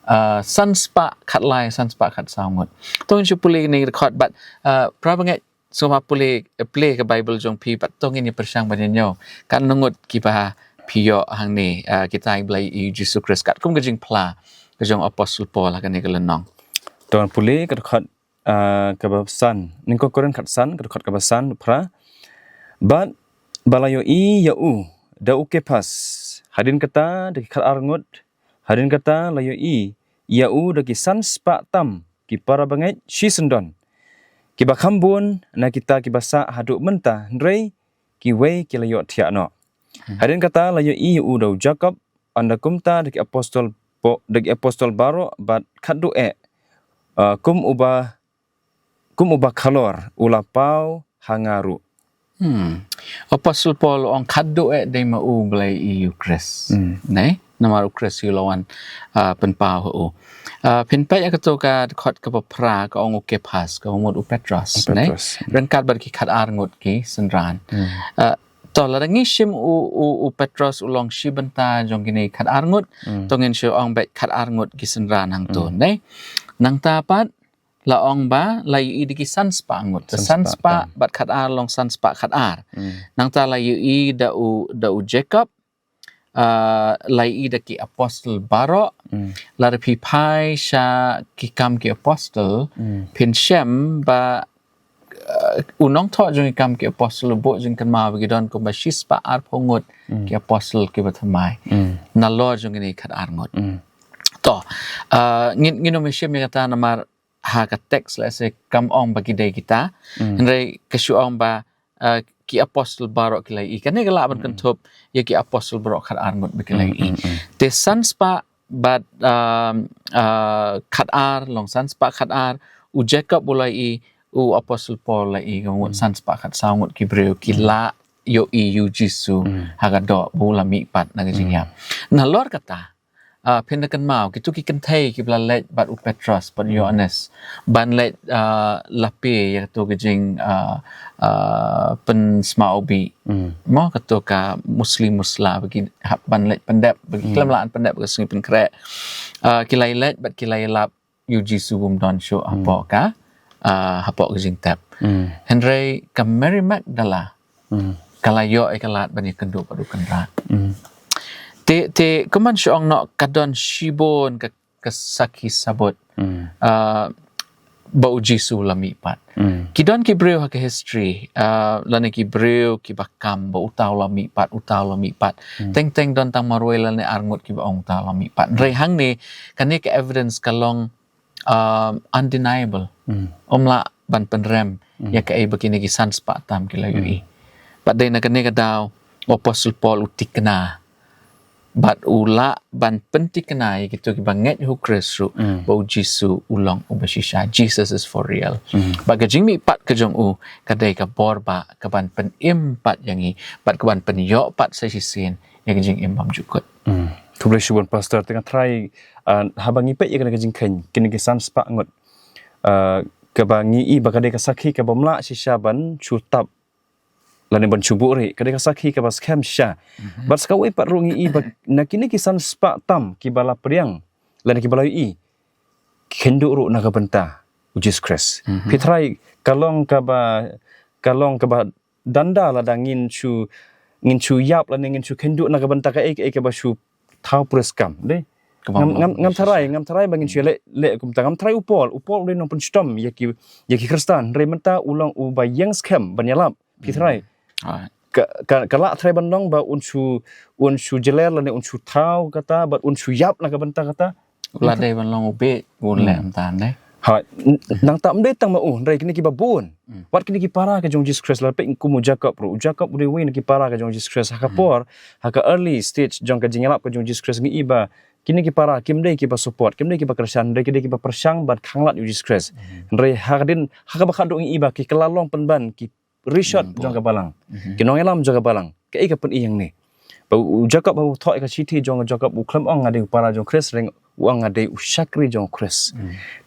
Ah, san spah khatlai, san spah khatsaw ngut. To ngin shu pule kane ka dkhot bad, ah, para bangeit, sngewbha pule, plie ka Bible jong phi bad to ngin ïa pyrshang ban ïa ñiew katno ngut kiba phi ïoh hangne, ah, kita kiba la ïohi ïa u Jisu Khrist katkum ka jingphla ka jong u Apostol Paul ha kane ka lynnong. To ngin pule ka dkhot, ah, kaba san, nyngkong Korinth khatsan, ka dkhot kaba san, phra. Bad ba la ïohi ïa u da u Kephas, hadien kata da ki khatar ngut, hadien kata la ïohi ïa u da ki san spah tam ki para bangeit shisyndon, kiba kham bun na kita kiba sah haduh mynta, hynrei kiwei ki la ïohthiah noh. Hmm. Hadien kata la ïohi ïa u da u Jakob, ynda kumta da ki apostol po-, da ki apostol baroh bad khatduh eh, ah, kum uba, kum uba khalor u la paw ha nga ruh. Hmm. Apostol Paul u ong khatduh eh dei ma u ba la ïohi ïa u Khrist. Hmm. Ne? Namar u Khrist u la wan, ah, pynpaw ha u. Ah, phin peit ïa kato ka dkhot kaba phra ka ong u Kephas, kaba mut u Petros, ne? Petros. Ryngkat bad ki khatar ngut ki synran. Hmm. Ah, To, lada ngi shim u, u, u Petros u long shi bynta jong kine khat ar ngut, Mm. to ngin shu ong beit khat ar ngut ki synran hangto, ne? Nangta pat, la ong ba, la ïohi da ki san spah ngut. Te San san spah, spah, tam. bad khat ar long san spah khat ar. Mm. Nangta la ïohi da u, da u Jacob, ah, la ïohi da ki apostol baroh, Mm. lada phi phai sha ki kam ki apostol, Mm. phin shem ba, ah, u nongthoh jong ki kam ki apostol u buh jingkynmaw ba ki don kumba shi spah arphew ngut Mm. ki apostol kiba thymmai. Mm. Nalor jong kine khat ar ngut. Mm. To, ah, ngin, ngin ym shim ïa kata namar ha ka text lehse kam ong ba ki dei kita. Mm. Hynrei ka shu ong ba, ah, ki apostol baroh ki la ïohi. Kane ka lah ban kynthup ïa ki apostol baroh khat ar ngut ba ki la Mm, ïohi. mm, mm. Te san spah bad, um, ah, khat ar, long san spah khat ar, u Jacob u la ïohi, u apostol Paul la ïohi, ka ngut san spah khat saw ngut ki briew ki la ïohi ïa u Jisu Mm. ha ka doh ba u la mihpat na ka jingïap. Nalor kata, ah, phin da kynmaw, kito ki kynthei kiba la leit bad u Petros, bad u Ïohannes, ban leit, ah, lapi ïa kato ka jing, ah, ah, pynsma ubi. Mm. Mo, kato ka musli musla ba ki hap ban leit pyndep, ba ki khlem lah ban pyndep ka sngi pynkhreh. Ah, ki la leit bad ki la lap ïa u Jisu bym don shuh hapoh ka, ah, hapoh ka jingtep. Mm. Hynrei ka Mary Magdala, Mm. ka la ïoh ïa ka lad ban ïakynduh bad u Kynrad. Mm. Te, te, kumban shu ong noh ka don shibun ka, ka sakhi sabut. Mm. Ah, ba u Jisu la mihpat. Mm. Ki don ki briew ha ka history, ah, lane ki briew kiba kam ba uta u la mihpat, uta u la mihpat. Teng teng don tang marwei lane ar ngut kiba ong uta u la mihpat. Hynrei hangne, kane ka evidence ka long, um, undeniable. Mm. Ym lah ban pynrem ïa kaei ba kine ki san spah tam ki la ïohi. Bad dei na kane ka daw, u Apostol Paul u thikna. Bad u lah ban pynthikna ïa kito kiba ngeit ha u Khrist ruh, Mm. ba u Jisu u long uba shisha. Jesus is for real. Mm. Bad ka jingmihpat ka jong u, ka dei ka bor ba, ka ban pynim pat ïa ngi, bad ka ban pynïoh pat sa shisien ïa ka jingim bymjukut. Mm. Khublei shibun Pastor, te nga tharai, ah, haba ngi peit ïa kane ka jingkheiñ, kine ki san spah ngut. Ah, kaba ngi i ba ka dei ka sakhi kaba ym lah shisha ban shu tap lane ban shu buhrieh, ka dei ka sakhi kaba skhem shisha. Bad sa kawei pat ruh ngi i ba na kine ki san spah tam kiba la pdiang lane kiba la ïohi, ki kheiñ duh ruh na ka bynta u Jisu Khrist. Phi tharai ka long kaba, ka long kaba danda lada ngin shu, ngin shu ïap lane ngin shu kheiñ duh na ka bynta kaei kaei kaba shu thaw pyrshah kam, dei? Kaba Ngam, ym ngam, long ngam tharai, ngam tharai ba ngin shu leh, leh kumta. Ngam tharai u Paul, u Paul u dei u nongpynshitom ïa ki, ïa ki Khristan. Hynrei mynta u long uba ïeng skhem ban ïalap. Phi tharai. Alright. Ka, ka, ka lah tharai ban long ba un shu, un shu jyller lane un shu thaw kata, bad un shu ïap na ka bynta kata. U la dei ban long u bieit, un leh mynta, ne? Ha, n-, nangta ym dei tang ma u, hynrei kine kiba bun. Wat kine ki para ka jong u Jisu Khrist, lada peit kum u Jakob ruh. U Jakob u dei uwei na ki para ka jong u Jisu Khrist. Ha ka por, ha ka early stage jong ka jingïalap ka jong u Jisu Khrist ngi i ba kine ki para kim dei kiba support, kim dei kiba kyrshan, hynrei ki dei kiba pyrshang ban khanglad ïa u Jisu Khrist. Hynrei hadien, ha kaba khatduh ngi i ba ki kylla long pynban ki rishot jong ka balang. Ki nongïalam jong ka balang. Kaei ka pyni hangne? Ba u Jakob haba u thoh ïa ka shithi jong u Jakob u khlem ong nga dei u para jong u Khrist, hynrei u ong nga dei u shakri jong u Khrist.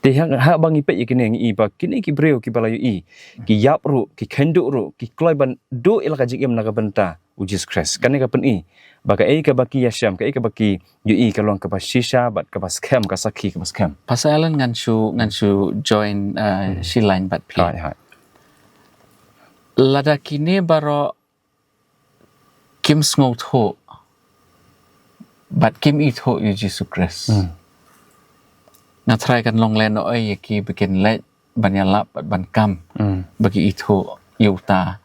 Te ha, haba ngi peit ïa kine ngi i ba kine ki briew kiba la ïohi, ki ïap ruh, ki kheiñ duh ruh, ki kloi ban duh ïa la ka jingim na ka bynta u Jisu Khrist. Kane ka pyni ba kaei kaba ki ïashem, kaei kaba ki ïohi ka long kaba shisha bad kaba skhem, ka sakhi kaba skhem. Pastor Alan, ngan shu, ngan shu join, uh, shi line bad phi. Hai, hai. Lada kine baroh kim sngewthuh bad kim ithuh ïa u Jisu Khrist. Nga tharai kan long lehnohei ïa ki ba kin leit ban ïalap bad ban kam ba ki ithuh ïa uta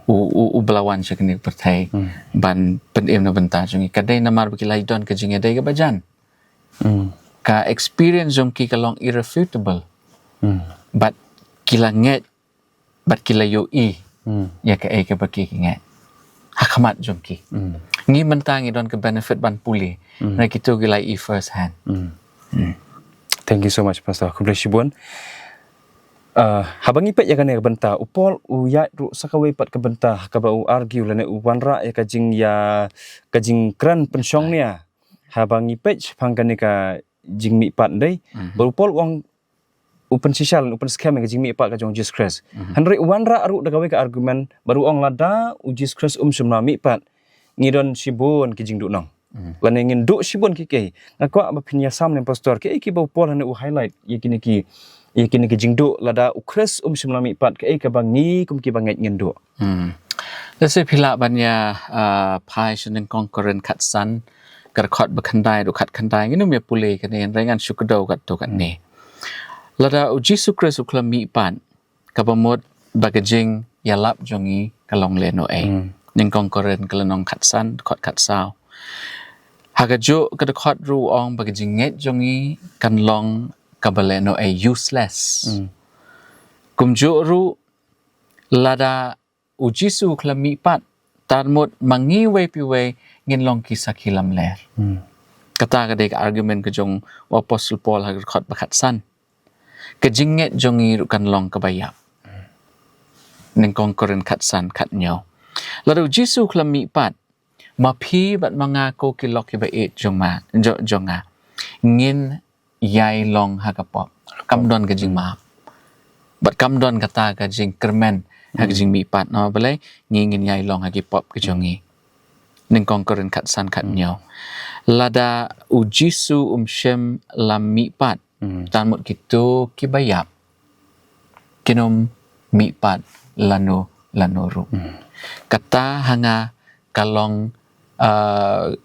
u, u, uba la wan sha kane ka pyrthei ban pynim na bynta jong ngi. Ka dei namar ba ki la don ka jingïadei kaba jan. Ka experience jong ki ka long irrefutable. Bad ki la ngeit bad ki la ïohi ïa kaei kaba ki ngeit ha khmat jong ki. Ngi mynta ngi don ka benefit ban pule na kito ki la ïohi first hand. Thank you so much, Pastor. Khublei shibun. Uh, haba ngi peit ïa kane ka bynta, u Paul u ïaid ruh sa kawei pat ka bynta kaba u argue lane u wanrah ïa ka jing ïa ka jingkren pynshong nia. Haba ngi peit shaphang kane ka jingmihpat, dei. Ba u Paul u ong u pynshisha lane u pynskhem ïa ka jingmihpat ka jong u Jisu Khrist. Hynrei u wanrah ruh da kawei ka argument, bad u ong lada u Jisu Khrist um shym la mihpat, ngi don shibun ki jingduhnong. Lane ngin duh shibun kiei kiei. Nga kwah ba phin ïasam lem pastor, kiei kiba u Paul hangne u highlight ïa kine ki, ïa kine ki jingduh, lada u Khrist um shym la mihpat, kiei kaba ngi kum kiba ngeit ngin duh. Hmm. Lehse phi lah ban ïa, ah, phai sha nyngkong Korinth khatsan, ka dkhot ba khyndai haduh khatkhyndai, ngin ym ïa pule kane, hynrei ngan shu kdew katto katne. Lada u Jisu Khrist u khlem mihpat, kaba mut ba ka jingïalap jong ngi ka long lehnohei. Hmm. Nyngkong Korinth ka lynnong khatsan, dkhot khatsaw. Ha kajuh ka dkhot ruh u ong ba ka jingngeit jong ngi kan long kaba lehnohei, useless. Hmm. Kumjuh ruh lada u Jisu u khlem mihpat, tad mut ma ngi wei pa wei ngin long ki sakhi lamler. Hmm. Kata ka dei ka argument ka jong u Apostle Paul ha ka dkhot ba khatsan. Ka jingngeit jong ngi ruh kan long kaba ïap. Nyngkong Korinth khatsan khathynñiew. Lada u Jisu u khlem mihpat, ma phi bad ma nga ko ki lok kiba ïeit jong ma, jo-, jong nga, ngin ïai long ha ka pop. Kam don ka jingmap. Bad kam don kata ka jingkyrmen ha ka jingmihpat. Namar balei? Ngi ngin ïai long ha ki pop ki jong ngi. Nyngkong Korinth khatsan khathynñiew. Lada u Jisu um shym la mihpat, Hmm. tad mut kito kiba ïap kin ym mihpat lano lano ruh. Hmm. Kata ha nga ka long, ah,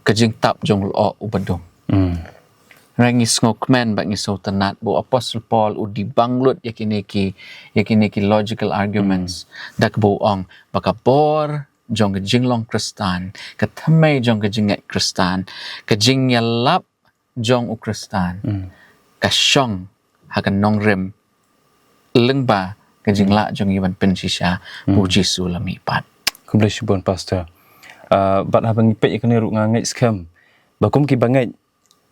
ka jingtap jong u lyoh uba dum. Hmm. Hynrei ngi sngewkmen bad ngi sngewtynnat ba u Apostle Paul u dibang lut ïa kine ki, ïa kine ki logical arguments. Hmm. Da kaba u ong ba ka bor jong ka jinglong Khristan, ka thymmei jong ka jingngeit Khristan, ka jingïalap jong u Khristan, Hmm. ka shong ha ka nongrim lyngba ka jinglah jong ngi ban pynshisha Hmm. u Jisu la mihpat. Khublei shibun pastor. Ah, bad haba ngi peit ïa kane ruh nga ngeit skhem ba kum kiba ngeit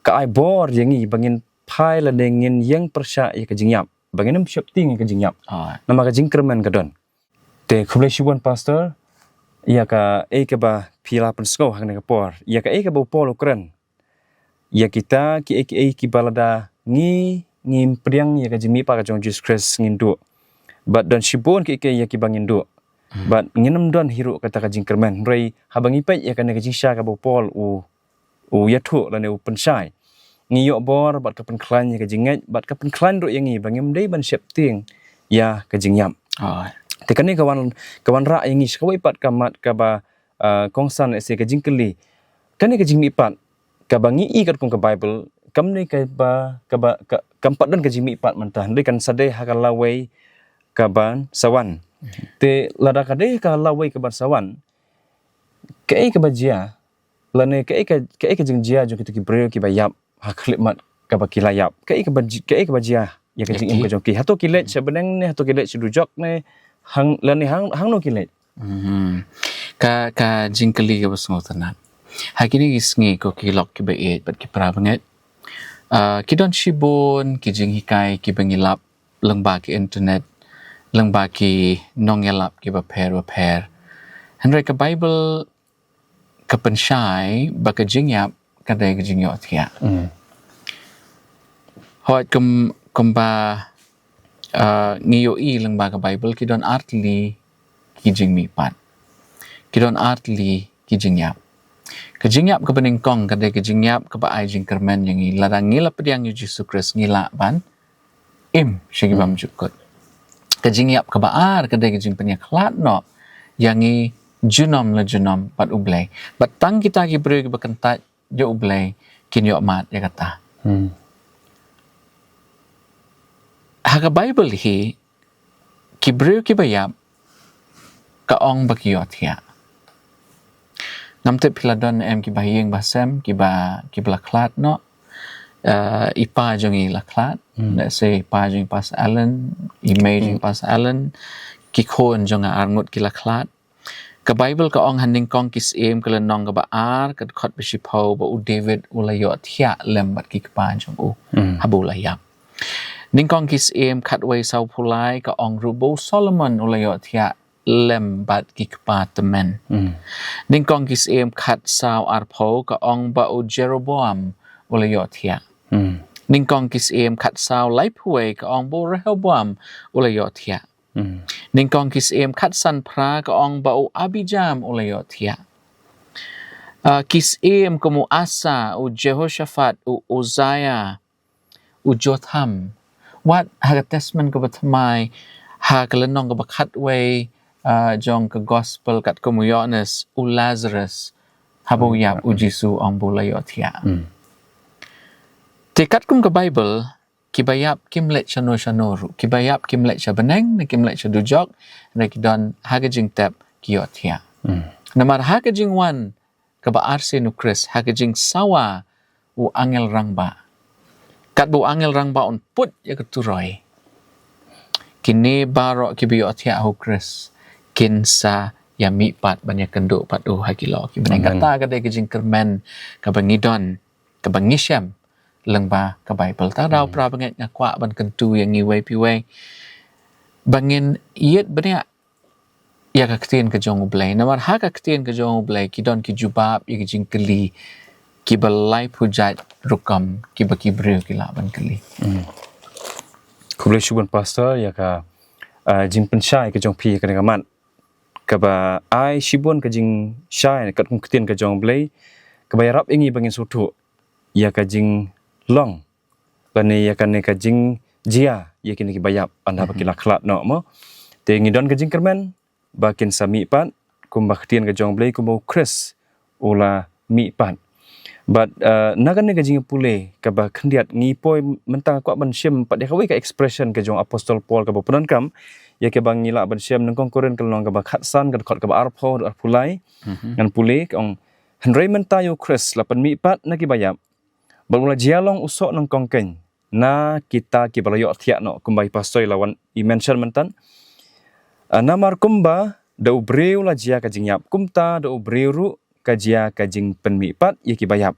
ka ai bor ïa ngi ba ngin phai lane ngin ïeng pyrshah ïa ka jingïap, ba ngin ym sheptieng ïa ka jingïap. Ah. Namar ka jingkyrmen ka don. Te khublei shibun pastor ïa kaei kaba phi la pynsngew ha kane ka por, ïa kaei kaba u Paul u kren ïa kita kiei kiei kiba lada ngi, ngim pdiang ïa ka jingmihpat ka jong u Jisu Khrist ngin duh. Bad don shibun kiei kiei ïa kiba ngin duh. Hmm. Bad ngin ym don hi ruh kata ka jingkyrmen. Hynrei haba ngi peit ïa kane ka jingshisha kaba u Paul u, u ïathuh lane u pynshai, ngi ïoh bor bad ka pynkhlaiñ ïa ka jingngeit bad ka pynkhlaiñ ruh ïa ngi ba ngim dei ban sheptieng ïa ka jingïap. Ah. Te kane ka wan, ka wanrah ïa ngi sha kawei pat ka mat kaba, ah, kongsan, lehse ka jingkylli. Kane ka jingmihpat kaba ngi i katkum ka Baibl, kam dei kaba, kaba, ka, kam pat don ka jingmihpat mynta, hynrei kan sa dei ha ka lawei kaban sa wan. Hmm. Te lada ka dei ha ka lawei kaban sa wan, kaei kaba jia, lane kaei ka, kaei ka jingjia jong kito ki briew kiba ïap ha ka khyllipmat kaba ki la ïap? Kaei kaba ji-, kaei kaba jia ïa ka jingim ka jong ki? Hato ki leit sha bneng ne, hato ki leit sha dujok ne, hang, lane hang, hangno ki leit? Hmm. Ka, ka jingkylli kaba sngewtynnat. Ha kine ki sngi ko ki lok kiba ïeit bad ki para bangeit, ah, ki don shibun ki jinghikai kiba ngi lap lyngba ki internet, lyngba ki nongïalap kiba pher bapher. Hynrei ka Baibl ka pynshai ba ka jingïap ka dei ka jingïohthiah. Hmm. Hooid, kum, kumba, ah, ngi ïohi lyngba ka Baibl, ki don artylli ki jingmihpat. Ki don artylli ki jingïap. Ka jingïap kaba nyngkong ka dei ka jingïap kaba ai jingkyrmen ïa ngi. Lada ngi la pdiang ïa u Jisu Khrist, ngi lah ban im sha ki bymjukut. Ka jingïap kaba ar ka dei ka jingpynïakhlad noh ïa ngi junom la junom bad U Blei. Bad tang kita ki briew kiba kyntait ïa U Blei kin ïoh mad ïa kata. Hmm. Ha ka Baibl hi, ki briew kiba ïap ka ong ba ki ïohthiah. Ngam tip phi la don em kiba ha ïing ba sem kiba, kiba la khlad noh. Eh, i pa jong i la khlad. Hmm. Let's say i pa jong i Pastor Alan, i mei jong i Pastor Alan, ki khun jong nga arngut ki la khlad. Ka Baibl ka ong ha Nyngkong Ki Syiem ka lynnong kaba ar, ka dkhot ba shiphew, ba u David u la ïohthiah lem bad ki kpa jong u, hmm, haba u la ïap. Nyngkong Ki Syiem khatwei sawphew lai ka ong ruh ba u Solomon u la ïohthiah lem bad ki kpa tymmen. Hmm. Nyngkong Ki Syiem khatsaw arphew ka ong ba u Jeroboam u la ïohthiah. Hmm. Nyngkong Ki Syiem khatsaw laiphew wei ka ong ba u Rehoboam u la ïohthiah. Nyngkong Ki Syiem khatsan phra ka ong ba u Abijam u la ïohthiah. Ah, Ki Syiem kum u Asa, u Jehoshaphat, u Uzziah, u Jotham. Wat ha ka Testament kaba thymmai, ha ka lynnong kaba khatwei, ah, jong ka Gospel katkum u Ïoannis, u Lazarus, haba u ïap, u Jisu u ong ba u la ïohthiah. Te katkum ka Baibl, kiba ïap kim leit shano shano ruh. Kiba ïap kim leit sha bneng, ne kim leit sha dujok, ne ki don ha ka jingtep ki ïohthiah. Namar ha ka jingwan kaba arsien u Khrist, ha ka jingsawa u angel rangbah, katba u angel rangbah un put ïa ka turoi, kine baroh kiba ïohthiah ha u Khrist kin sa ïamihpat ban ïakynduh pat u ha ki lok ki bneng. Kata ka dei ka jingkyrmen kaba ngi don, kaba ngi shem lyngba ka Baibl. Ta daw pra bangeit nga kwah ban kyntu ïa ngi wei pa wei ba ngin ïit bniah ïa ka ktien ka jong U Blei. Namar ha ka ktien ka jong U Blei ki don ki jubab ïa ki jingkylli kiba laiphew jait rukom kiba ki briew ki lah ban kylli. Khublei shibun Pastor ïa ka, ah, jingpynshai ka jong phi ïa kane ka mat, kaba ai shibun ka jingshai katkum ka ktien ka jong U Blei, kaba ïarap ïa ngi ba ngin sngewthuh ïa ka jinglong lane ïa kane ka jingjia ïa kine kiba ïap ynda ba ki la khlad noh mo. Te ngi don ka jingkyrmen ba kin sa mihpat kumba ka ktien ka jong U Blei, kumba u Khrist u la mihpat. Bad, eh, na kane ka jingpule kaba khyndiat ngi poi mynta, kwah ban shim pat ïa kawei ka expression ka jong Apostol Paul kaba pyndonkam ïa kaba ngi lah ban shim, Nyngkong Korinth ka lynnong kaba khatsan, ka dkhot kaba arphew, arphew lai. Ngan pule, ka ong, hynrei mynta ïa u Khrist la pynmihpat na kiba ïap, bad u la jia long u soh nyngkong keiñ na kita kiba la ïohthiah noh, kumba i Pastor i la wan i mention mynta. Ah, namar kumba da u briew la jia ka jingïap, kumta da u briew ruh ka jia ka jingpynmihpat ïa kiba ïap.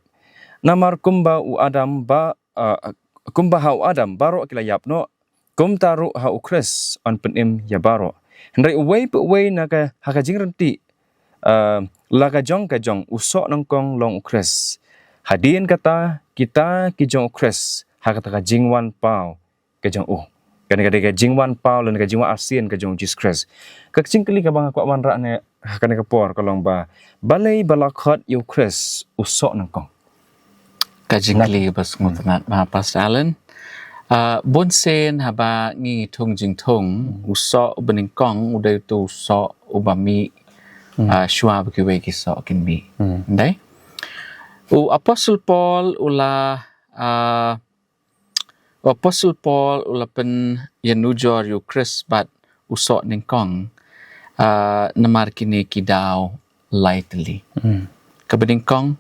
Namar kumba u Adam ba, ah, kumba ha u Adam baroh ki la ïap noh, kumta ruh ha u Khrist yn pynim ïa baroh. Hynrei uwei pa uwei na ka, ha ka jingryntih, ah, la ka jong ka jong, u soh nyngkong long u Khrist. Hadien kata kita ki jong u Khrist ha kata ka jingwan paw ka jong u. Kane ka dei ka jingwan paw lane ka jingwan arsien ka jong u Jisu Khrist. Ka jingkylli kaba nga kwah ban rah ne ha kane ka por ka long ba, balei ba la khot ïa u Khrist u soh nyngkong? Ka jingkylli ba sngewtynnat ma Pastor Alan. Ah, bun sien haba ngi thung jingthung, u soh uba nyngkong u dei uto u soh uba mih, ah, shuwa ba kiwei ki soh kin mih. Dei? U Apostol Paul u la, ah, u Apostol Paul u la pynïanujor ïa u Khrist bad u soh nyngkong, ah, namar kine ki daw lai tylli. Kaba nyngkong,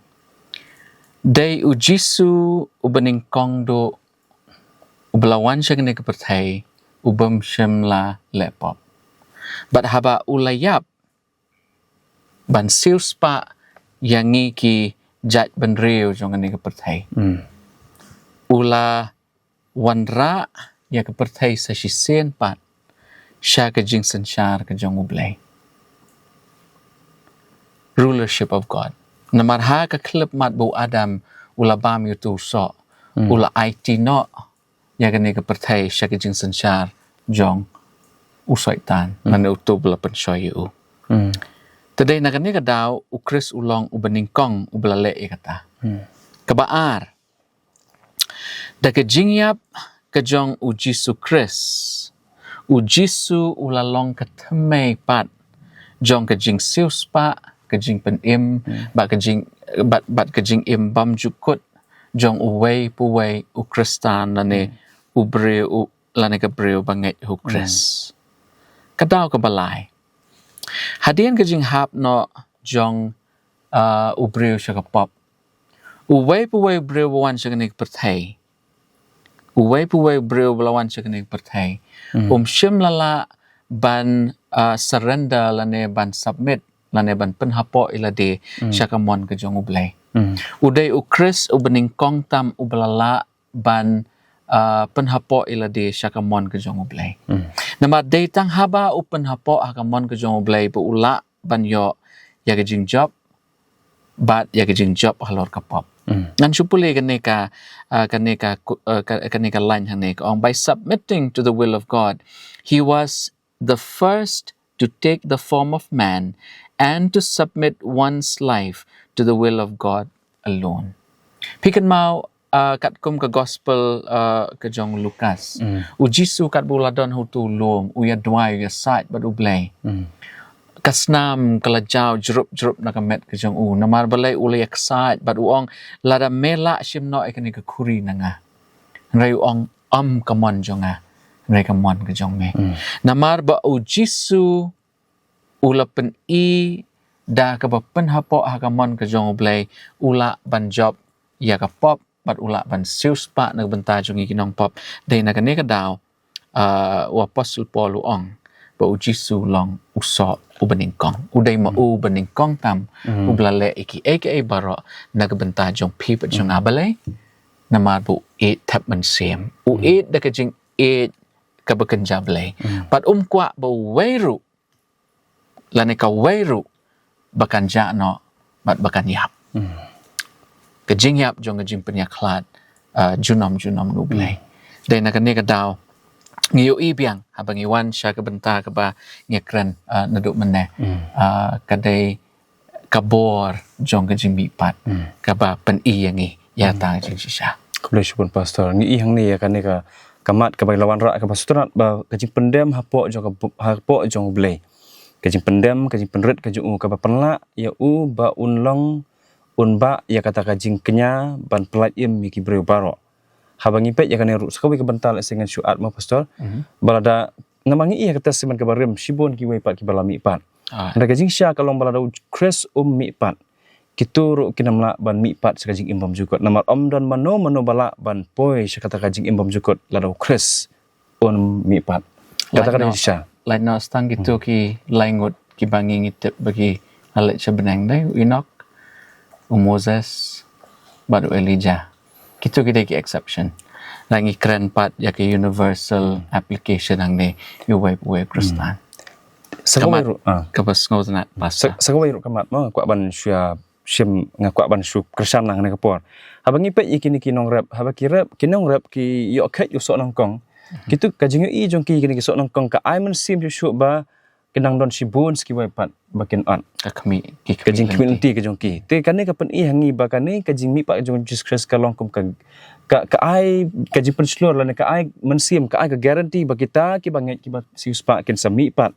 dei u Jisu uba nyngkong duh uba la wan sha kane ka pyrthei, u bym shym la leh pop. Bad haba u la ïap ban siewspah ïa ngi ki jaitbynriew jong kane ka pyrthei, u la wanrah ïa ka pyrthei sa shisien pat sha ka jingsynshar ka jong U Blei. Rulership of God. Namar ha ka khyllipmat ba u Adam u la bam ïa uto u soh, u la aiti noh ïa kane ka pyrthei sha ka jingsynshar jong u Soitan, lane uto ba la pynshoi ïa u. Te dei na kane ka daw u Khrist u long uba nyngkong uba la leh ïa kata. Kaba ar, da ka jingïap ka jong u Jisu Khrist, u Jisu u la long ka thymmei pat jong ka jingsiewspah, ka jingpynim, bad ka jing, bad, bad ka jingim bymjukut jong uwei pa uwei u Khristan lane u briew, u, lane ka briew ba ngeit ha u Khrist. Ka daw kaba lai, hadien ka jinghap noh jong, ah, u briew sha ka pop, uwei pa uwei u briew ba wan sha kane ka pyrthei, uwei pa uwei u briew ba la wan sha kane ka pyrthei, um shym la lah ban, ah, surrender lane ban submit lane ban pynhapoh ïa lade sha ka mon ka jong U Blei. U dei u Khrist uba nyngkong tam uba la lah ban, ah, pynhapoh ïa lade sha ka mon ka jong U Blei. Namar dei tang haba u pynhapoh ha ka mon ka jong U Blei ba u lah ban ïoh ïa ka jingjop bad ïa ka jingjop halor ka pop. Ngan shu pule kane ka, uh, kane ka, uh, ka, kane ka line hangne ka ong, "By submitting to the will of God, he was the first to take the form of man and to submit one's life to the will of God alone." Phi kynmaw, uh, katkum ka gospel, uh, ka jong Lukas. U Jisu katba u la don ha uto u lum, u ïa duwai, u ïa said bad U Blei. Ka snam ka la jaw jrup jrup na ka met ka jong u. Namar balei? U la ïa ksaid bad u ong, "Lada me lah, shim noh ïa kane ka khuri na nga." Hynrei u ong, "Ym ka mon jong nga, hynrei ka mon ka jong me." Namar ba U Jisu u la pyni da kaba pynhapoh ha ka mon ka jong U Blei, u lah ban jop ïa ka pop bad u lah ban siewspah na ka bynta jong ngi ki nongpop. Dei na kane ka daw, uh, u Apostol Paul u ong ba U Jisu u long u soh uba nyngkong. U dei ma u uba nyngkong tam uba la leh ïa kiei kiei baroh na ka bynta jong phi bad jong nga. Balei? Namar ba u ïeit thep mynsiem. U ïeit da ka jingïeit kaba kynja Blei. Bad um kwah ba uwei ruh lane kawei ruh ba kan jah noh bad ba kan ïap. Ka jingïap jong ka jingpynïakhlad, uh, junom junom na U Blei. Dei na kane ka daw ngi ïohi biang haba ngi wan sha ka bynta kaba ngi kren, uh, naduh mynne. Uh, ka dei ka bor jong ka jingmihpat kaba pyni ïa ngi ïa kata ka jingshisha. Khublei shibun Pastor. Ngi ïohi hangne ïa kane ka, ka mat kaba la wanrah kaba sngewtynnat ba ka jingpyndem hapoh jong ka bu-, hapoh jong U Blei. Ka jingpyndem, ka jingpynrit ka jong u kaba pynlah ïa u ba un long, un bah ïa kata ka jingkñia ban pyllait im ïa ki briew baroh. Haba ngi peit ïa kane ruh, sa kawei ka bynta lehse ngan shu add mo Pastor. Ba lada, namar ngi ïohi ha ka Testament kaba rim, shibun kiwei pat kiba la mihpat. Hynrei ka jingshisha ka long ba lada U Khrist um mihpat, kito ruh kin ym lah ban mihpat sha ka jingim bymjukut. Namar ym don mano mano ba lah ban poi sha kata ka jingim bymjukut lada U Khrist un mihpat. Kata ka dei shisha. Lait noh tang kito ki lai ngut kiba ngi, ngi tip ba ki la leit sha bneng, dei u Enok, u Moses bad u Elijah. Kito ki dei ki exception. Lada ngi kren pat ïa ki universal application hangne ïa uwei pa uwei u Khristan. Sa kawei ruh, ah. Kaba sngewtynnat Pastor. Sa kawei ruh ka mat mo, nga kwah ban shu ïa shim, nga kwah ban shu kyrshan lang ha kane ka por. Haba ngi peit ïa kine ki nongrep, haba ki rep, ki nongrep ki ïoh kheit ïa u soh nyngkong. Kito ka jingïohi jong ki ïa kine ki soh nyngkong ka ai mynsiem shuh shuh ba ki nang don shibun sa kiwei pat ba kin ot. Ka khmih, ki khmih lynti. Ka jingkhmih lynti ka jong ki. Te kane ka pyni ha ngi ba kane ka jingmihpat jong U Jisu Khrist ka long kum ka, ka, ka ai ka jingpynshlur lane ka ai mynsiem, ka ai ka guarantee ba kita kiba ngeit, kiba siewspah kin sa mihpat.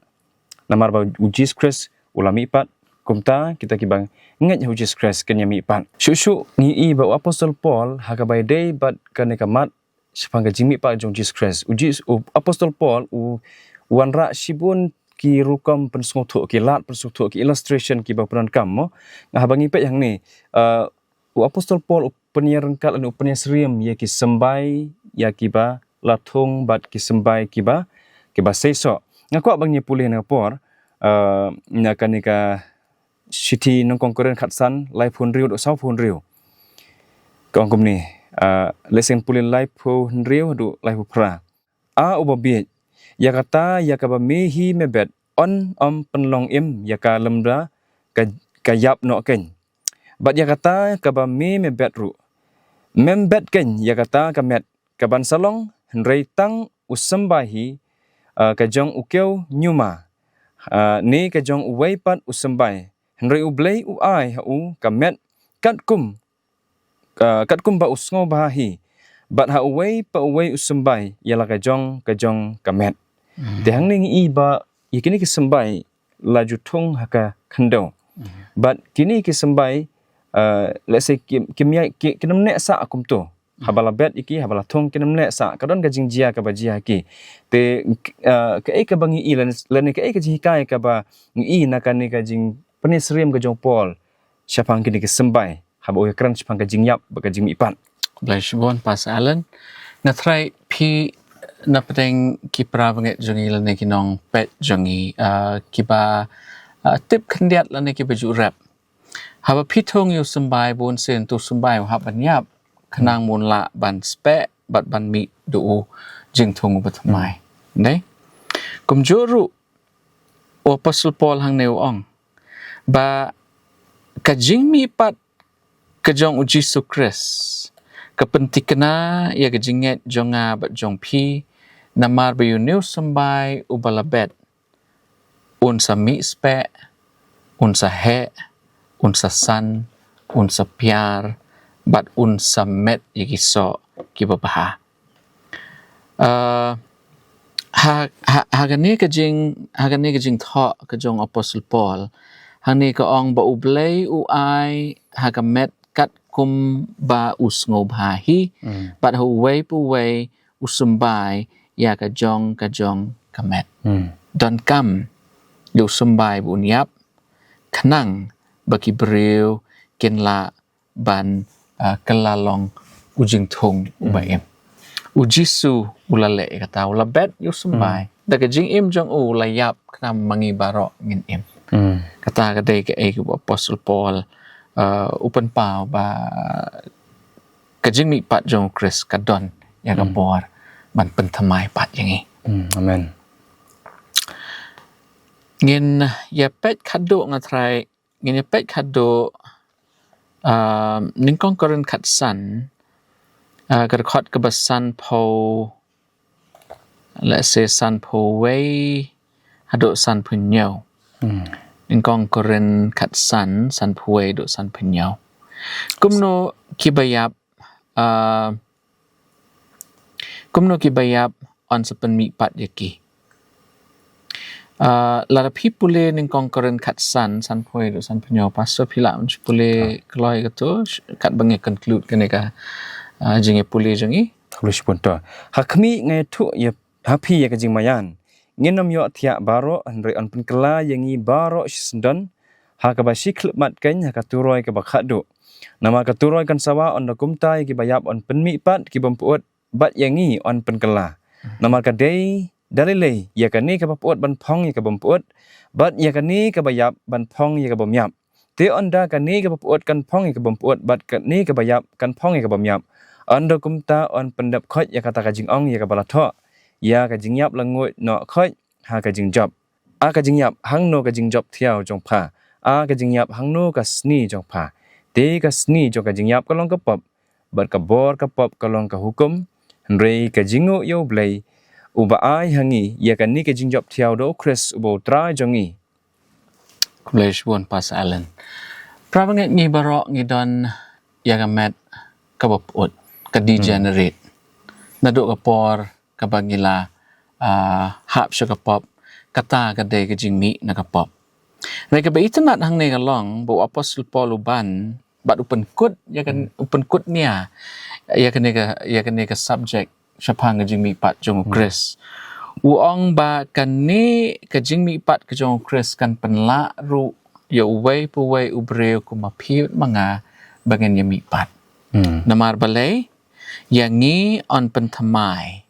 Namar ba U Jisu Khrist u la mihpat, kumta kita kiba ngeit ha U Jisu Khrist kin ïa mihpat. Shuh shuh ngi ïohi ba u Apostol Paul ha kaba ïadei bad kane ka mat shaphang ka jingmihpat jong U Jisu Khrist. U Jis-, u Apostol Paul u wanrah shibun ki rukom pynsngewthuh, ki lad pynsngewthuh, ki illustration kiba pyndonkam mo. Nga haba ngi peit hangne, uh, u Apostol Paul u pynïaryngkat lane u pynïasyriem ïa ki symbai ïa kiba la thung bad ki symbai kiba, kiba seisoh. Nga kwah ban ïa pule na ka por, uh, na kane ka shithi nyngkong Korinth khatsan, laiphew hynriew haduh sawphew hynriew. Ka ong kumne, ah, lehse ngan pule laiphew hynriew haduh laiphew phra. A uba bieit, ïa kata ïa kaba me hi me bet, yn ym pynlong im ïa ka lymda ka, ka ïap noh keiñ. Bad ïa kata kaba me me bet ruh, mem bet keiñ ïa kata ka met kaban sa long, hynrei tang u symbai hi, ah, ka jong u kiew ñiuma, ah, ne ka jong uwei pat u symbai, hynrei U Blei u ai ha u ka met katkum, ah, katkum ba u sngewbha hi, bad ha uwei pa uwei u symbai ïa la ka jong, ka jong ka met. Te hangne ngi ïohi ba ïa kine ki symbai la ju thung ha ka khyndew. Bad kine ki symbai, ah, lehse ki, kim ïai, ki, kim neh sah kumto. Haba la bet ïa ki, haba la thung kim neh sah. Ka don ka jingjia kaba jia ha ki. Te, ah, kaei kaba ngi ïohi lane, lane kaei ka jinghikai kaba ngi ïohi na kane ka jingpynïasyriem ka jong u Paul shaphang kine ki symbai haba u ïakren shaphang ka jingïap bad ka jingmihpat. Khublei shibun Pastor Alan. Nga tharai phi na pdeng ki para bangeit jong ngi lane ki nongpeit jong ngi, ah, kiba, ah, tip khyndiat lane kiba ju rep. Haba phi thung ïa u symbai, bun sien uto u symbai u hap ban ïap khnang ba un lah ban speh bad ban mih da u jingthung uba thymmai. Dei? Kumjuh ruh u Apostol Paul hangne u ong ba ka jingmihpat ka jong u Jisu Khrist ka pyntikna ïa ka jingngeit jong nga bad jong phi, namar ba ïa une u symbai uba la bet, un sa mih speh, un sa heh, un sa san, un sa piar, bad un sa met ïa ki soh kiba bha. Ah, ha, ha, ha kane ka jing, ha kane ka jingthoh ka jong Apostol Paul, hangne ka ong ba U Blei u ai ha ka met katkum ba u sngewbha hi, bad ha uwei pa uwei u symbai ïa ka jong ka jong ka met. Donkam ïa u symbai ba un ïap, khnang ba ki briew kin lah ban, ah, kylla long u jingthung uba im. U Jisu u la leh ïa kata, u la bet ïa u symbai. Da ka jingim jong u u la ïap khnang ma ngi baroh ngin im. Kata ka dei kaei kaba u Apostol Paul, ah, u pynpaw ba ka jingmihpat jong u Khrist ka don ïa ka bor ban pynthymmai pat ïa ngi. Amen. Ngin ïa peit khadduh, nga trai, ngin ïa peit khadduh, ah, Nyngkong Korinth khatsan, ah, ka dkhot kaba sanphew, let's say sanphew wei haduh sanphew hynñiew. Nyngkong Korinth khatsan, sanphew wei haduh sanphew hynñiew. Kumno kiba ïap, ah, kumno kiba ïap yn sa pynmihpat ïa ki. Ah, lada phi pule Nyngkong Korinth khatsan, sanphew wei haduh sanphew hynñiew, Pastor, phi lah ban shu pule kloi kato, katba ngi conclude kane ka, ah, jingïapule jong ngi. Khublei shibun. To, ha khmih nga ïathuh ïa, ha phi ïa ka jingmaïan. Ngin ym ïoh thiah baroh, hynrei yn pynkylla ïa ngi baroh shisyndon, ha kaba shi khyllipmat keiñ, ha ka turoi kaba khatduh. Namar ka turoi kan sawa, ynda kumta ïa kiba ïap yn pynmihpat, ki bym pyut, bad ïa ngi yn pynkylla. Namar ka dei da lei lei ïa kane kaba pyut ban phong ïa ka bym pyut, bad ïa kane kaba ïap ban phong ïa ka bym ïap. Te ynda kane kaba pyut kan phong ïa ka bym pyut, bad kane kaba ïap kan phong ïa ka bym ïap, ynda kumta yn pyndep khoit ïa kata ka jingong ïa kaba la thoh, ïa ka jingïap la nguid noh khoit ha ka jingjop. A ka jingïap, hangno ka jingjop thiaw jong pha? A ka jingïap, hangno ka sni jong pha? Te ka sni jong ka jingïap ka long ka pop, bad ka bor ka pop ka long ka hukum. Hynrei ka jingnguh ïa U Blei, uba ai ha ngi ïa kane ka jingjop thiaw da U Khrist uba U Trai jong ngi. Khublei shibun Pastor Alan. Para bangeit, ngi baroh ngi don ïa ka met kaba pyut, ka degenerate. Naduh ka por kaba ngi la, ah, hap sha ka pop, kata ka dei ka jingmih na ka pop. Hynrei kaba itynnad hangne ka long ba u Apostol Paul u ban bad u pynkut ïa ka, u pynkut nia ïa kane ka, ïa kane ka subject shaphang ka jingmihpat jong u Khrist. U ong ba kane ka jingmihpat ka jong u Khrist kan pynlah ruh ïa uwei pa uwei u briew kum ma phi bad ma nga ba ngin ïa mihpat. Namar balei? Ïa ngi yn pynthymmai,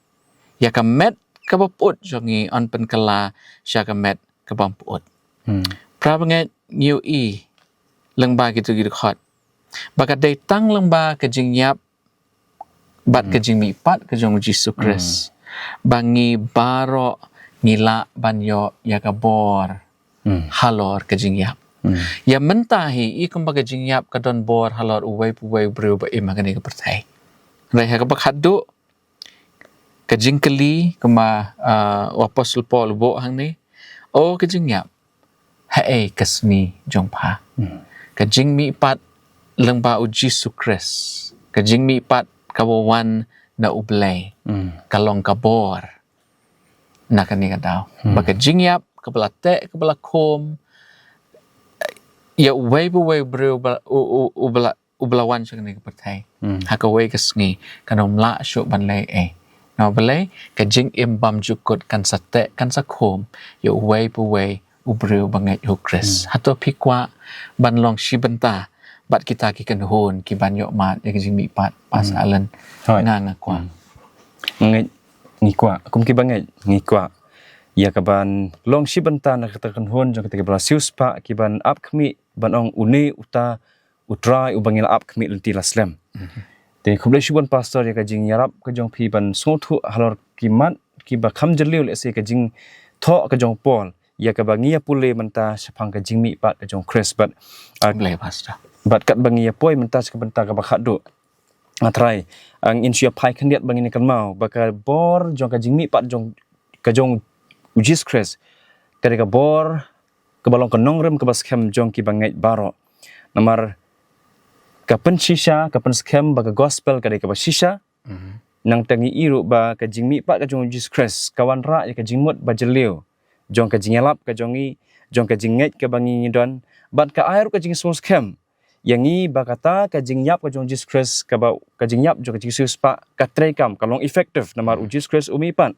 ïa ka met kaba pyut jong ngi yn pynkylla sha ka met kaba ym pyut. Para bangeit, ngi ïohi lyngba kito ki dkhot ba ka dei tang lyngba ka jingïap bad ka jingmihpat ka jong u Jisu Khrist ba ngi baroh ngi lah ban ïoh ïa ka bor halor ka jingïap. Ïa mynta hi, i kumba ka jingïap ka don bor halor uwei pa uwei u briew ba im ha kane ka pyrthei. Hynrei ha kaba khatduh, ka jingkylli kumba, ah, u Apostol Paul u buh hangne, "O ka jingïap, haei ka sni jong pha?" Ka jingmihpat lyngba u Jisu Khrist, ka jingmihpat kaba wan na U Blei, ka long ka bor na kane ka daw. Ba ka jingïap kaba la teh, kaba la khum ïa uwei pa uwei u briew ba, u, u, uba la, uba la wan sha kane ka pyrthei ha kawei ka sngi, kan ym lah shuh ban leh ei. Namar balei? Ka jingim bymjukut kan sa teh, kan sa khum ïa uwei pa uwei u briew ba ngeit ha u Khrist. Hato phi kwah ban long shi bynta bad kita ki kynhun ki ban ïoh mad ïa ka jingmihpat, Pastor Alan? Hooid. Nga, nga kwah. Nga ngeit, ngi kwah, kum ki ba ngeit ngi kwah ïa ka ban long shi bynta na kata ka kynhun jong kita ki ba la siewspah, ki ban ap khmih ban ong, "Une uta U Trai uba ngi la ap khmih lynti la slem." Te khublei shibun Pastor ïa ka jingïarap ka jong phi ban sngewthuh halor ki mat kiba kham jylliew, lehse ka jingthoh ka jong Paul ïa kaba ngi ïa pule mynta shaphang ka jingmihpat ka jong Khrist. Bad, ah, khublei Pastor. Bad katba ngi ïa poi mynta sha ka bynta kaba khatduh, nga trai, ngin shu ïa phai khyndiat ba ngin ïa kynmaw ba ka bor jong ka jingmihpat jong, ka jong u Jisu Khrist ka dei ka bor kaba long ka nongrim kaba skhem jong kiba ngeit baroh. Namar ka pynshisha, ka pynskhem ba ka gospel ka dei kaba shisha. Nangta ngi ïohi ruh ba ka jingmihpat ka jong u Jisu Khrist ka wanrah ïa ka jingmut ba jylliew jong ka jingïalap ka jong ngi, jong ka jingngeit kaba ngi ngi don, bad ka ai ruh ka jingsngewskhem ïa ngi ba kata ka jingïap ka jong u Jisu Khrist, kaba ka jingïap jong ka jingsiewspah ka treikam, ka long effective namar u Jisu Khrist u mihpat.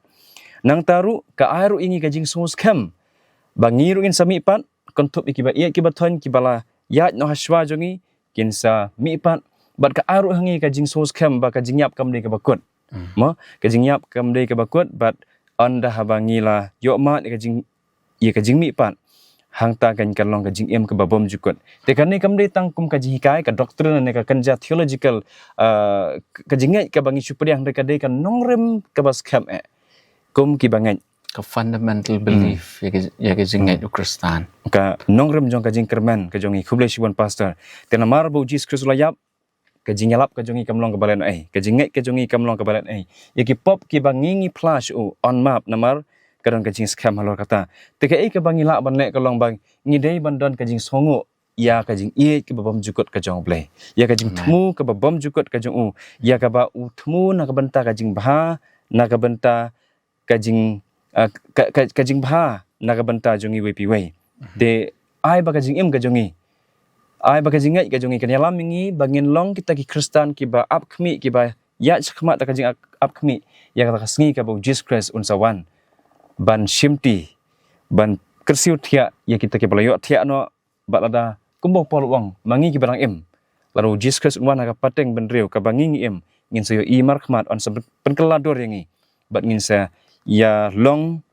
Nangta ruh ka ai ruh ïa ngi ka jingsngewskhem ba ngi ruh ngin sa mihpat, kynthup ïa kiba ïeit kiba thoiñ kiba la ïaid noh hashwa jong ngi, kin sa mihpat. Bad ka ai ruh ha ngi ka jingsngewskhem ba ka jingïap kam dei kaba kut. Mo, ka jingïap kam dei kaba kut, bad ynda haba ngi la ïoh mad ïa ka jing, ïa ka jingmihpat, hangta kan ka long ka jingim kaba bymjukut. Te kane kam dei tang kum ka jinghikai, ka doctrine ne ka kynja theological, ah, ka jingngeit kaba ngi shu pdiang, hynrei ka dei ka nongrim kaba skhem eh kum kiba ngeit. Ka fundamental belief ïa ka, ïa ka jingngeit u Khristan. Ka nongrim jong ka jingkyrmen ka jong ngi. Khublei shibun Pastor. Te namar ba u Jisu Khrist u la ïap, ka jingïalap ka jong ngi kam long kaba lehnohei, ka jingngeit ka jong ngi kam long kaba lehnohei. Ïa ki pop kiba ngi ngi phla sha u, yn map namar ka don ka jingskhem halor kata. Te kaei kaba ngi lah ban leh ka long ba ngi dei ban don ka jingsngewnguh ïa ka jingïeit kaba bymjukut ka jong u Blei, ïa ka jingthmu kaba bymjukut ka jong u, ïa kaba u thmu na ka bynta ka jingbha, na ka bynta ka jing, ah, ka, ka, ka jingbha na ka bynta jong ngi iwei pa iwei. Te ai ba ka jingim ka jong ngi, ai ba ka jingngeit ka jong ngi kan ïalam ïa ngi ba ngin long kita ki Khristan kiba ap khmih, kiba ïaid shakhmat da ka jingap, ap khmih ïa kata ka sngi kaba u Jisu Khrist un sa wan ban shimti, ban kyrsiew thiah ïa kita kiba la ïohthiah noh. Bad lada kumba u Paul u ong, ma ngi kiba dang im, lada u Jisu Khrist un wan ha ka pateng bynriew kaba ngi ngi im, ngin sa ïohi markhmat, yn sa pyn, pynkylla dur ïa ngi, bad ngin sa ïa long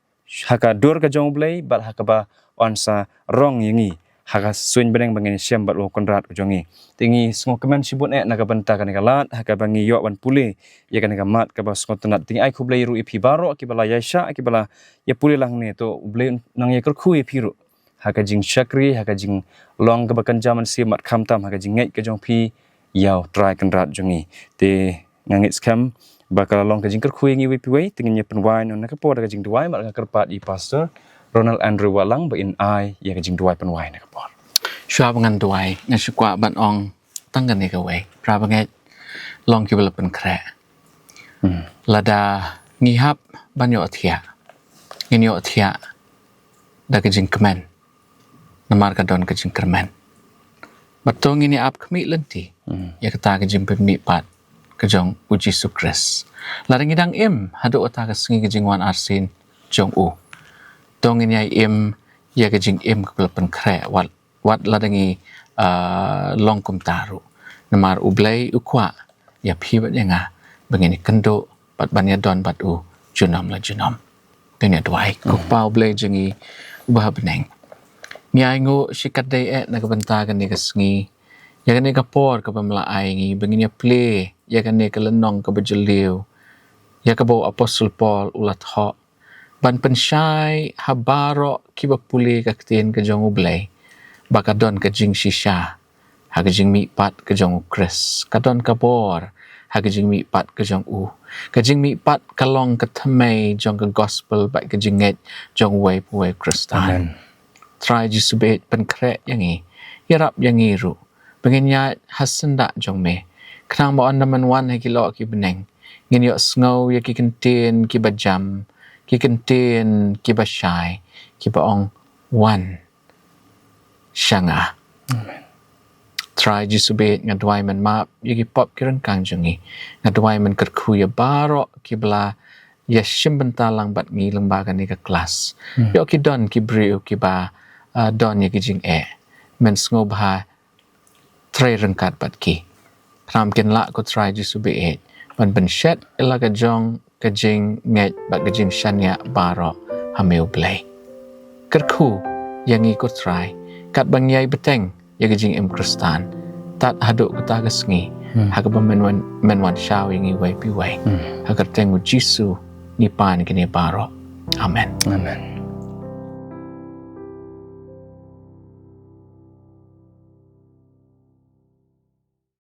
ha ka dur ka jong u Blei, bad ha kaba yn sa rong ïa ngi ha ka suiñ bneng ba ngin ïashem bad u Kynrad ka jong ngi. Te ngi sngewkmen shibun eh na ka bynta kane ka lad, ha kaba ngi ïoh ban pule ïa kane ka mat kaba sngewtynnat. Te ngi ai khublei ruh ïa phi baroh kiba la ïaishah, kiba la ïa pule lang ne, to u Blei un nang ïa kyrkhu ïa phi ruh ha ka jingshakri, ha ka jinglong kaba kynja mynsiem, bad khamtam ha ka jingngeit ka jong phi ïa u Trai Kynrad jong ngi. Te nga ngeit skhem ba ka la long ka jingkyrkhu ïa ngi iwei pa iwei. Te ngin ïa pynwai noh na ka por da ka jingduwai, bad nga kyrpad ïa i Pastor Ronald Andrew Wahlang ba in ai ïa ka jingduwai pynwai na ka por. Shuwa ba ngan duwai, nga shu kwah ban ong tang kane kawei: Para bangeit, long kiba la pynkhreh. Lada ngi hap ban ïohthiah, ngin ïohthiah da ka jingkmen, namar ka don ka jingkyrmen. Bad to ngin ïa ap khmih lynti ïa kata ka jingpynmihpat ka jong u Jisu Khrist. Lada ngi dang im haduh kata ka sngi ka jingwan arsien jong u, to ngin ïa im ïa ka jingim kaba la pynkhreh, wat, wat lada ngi, ah, long kumta ruh. Namar u Blei u kwah ïa phi bad ïa nga ba ngin ïakynduh bad ban ïadon bad u junom la junom. Ngin ïa duwai. Ko Kpa u Blei jong ngi uba ha bneng, ngi ainguh shikatdei eh na ka bynta kane ka sngi, ïa kane ka por kaba me la ai ngi ba ngin ïa plie ïa kane ka lynnong kaba jylliew, ïa kaba u Apostol Paul u la thoh, ban pynshai ha baroh kiba pule ka ktien ka jong u Blei ba ka don ka jingshisha ha ka jingmihpat ka jong u Khrist. Ka don ka bor ha ka jingmihpat ka jong u, ka jingmihpat ka long ka thymmei jong ka gospel bad ka jingngeit jong uwei pa uwei u Khristan. Amen. Trai Jisu baieit, pynkhreh ïa ngi, ïarap ïa ngi ruh ba ngin ïaid ha syndah jong me, khnang ba ynda men wan ha ki lyoh ki bneng, ngin ïohsngew ïa ki kyntien kiba jam, ki kyntien kiba shai, kiba ong, "Wan sha nga." Amen. Trai Jisu baieit, nga duwai men map ïa ki pop ki ryngkang jong ngi. Nga duwai men kyrkhu ïa baroh kiba la ïa shim bynta lang bad ngi lyngba kane ka klas. Ïoh ki don ki briew kiba, ah, don ïa ki jingeh, men sngewbha trei ryngkat bad ki, khnang ba kin lah, ko Trai Jisu baieit, ban pynshet ïa la ka jong ka jingngeit bad ka jingshaniah baroh ha me u Blei. Kyrkhu ïa ngi, ko Trai, katba ngi ïai bteng ïa ka jingim Khristan, tad haduh kata ka sngi ha kaba men wan, men wan shaw ïa ngi uwei pa uwei. Ha ka kyrteng u Jisu ngi pan ïa kine baroh. Amen. Amen.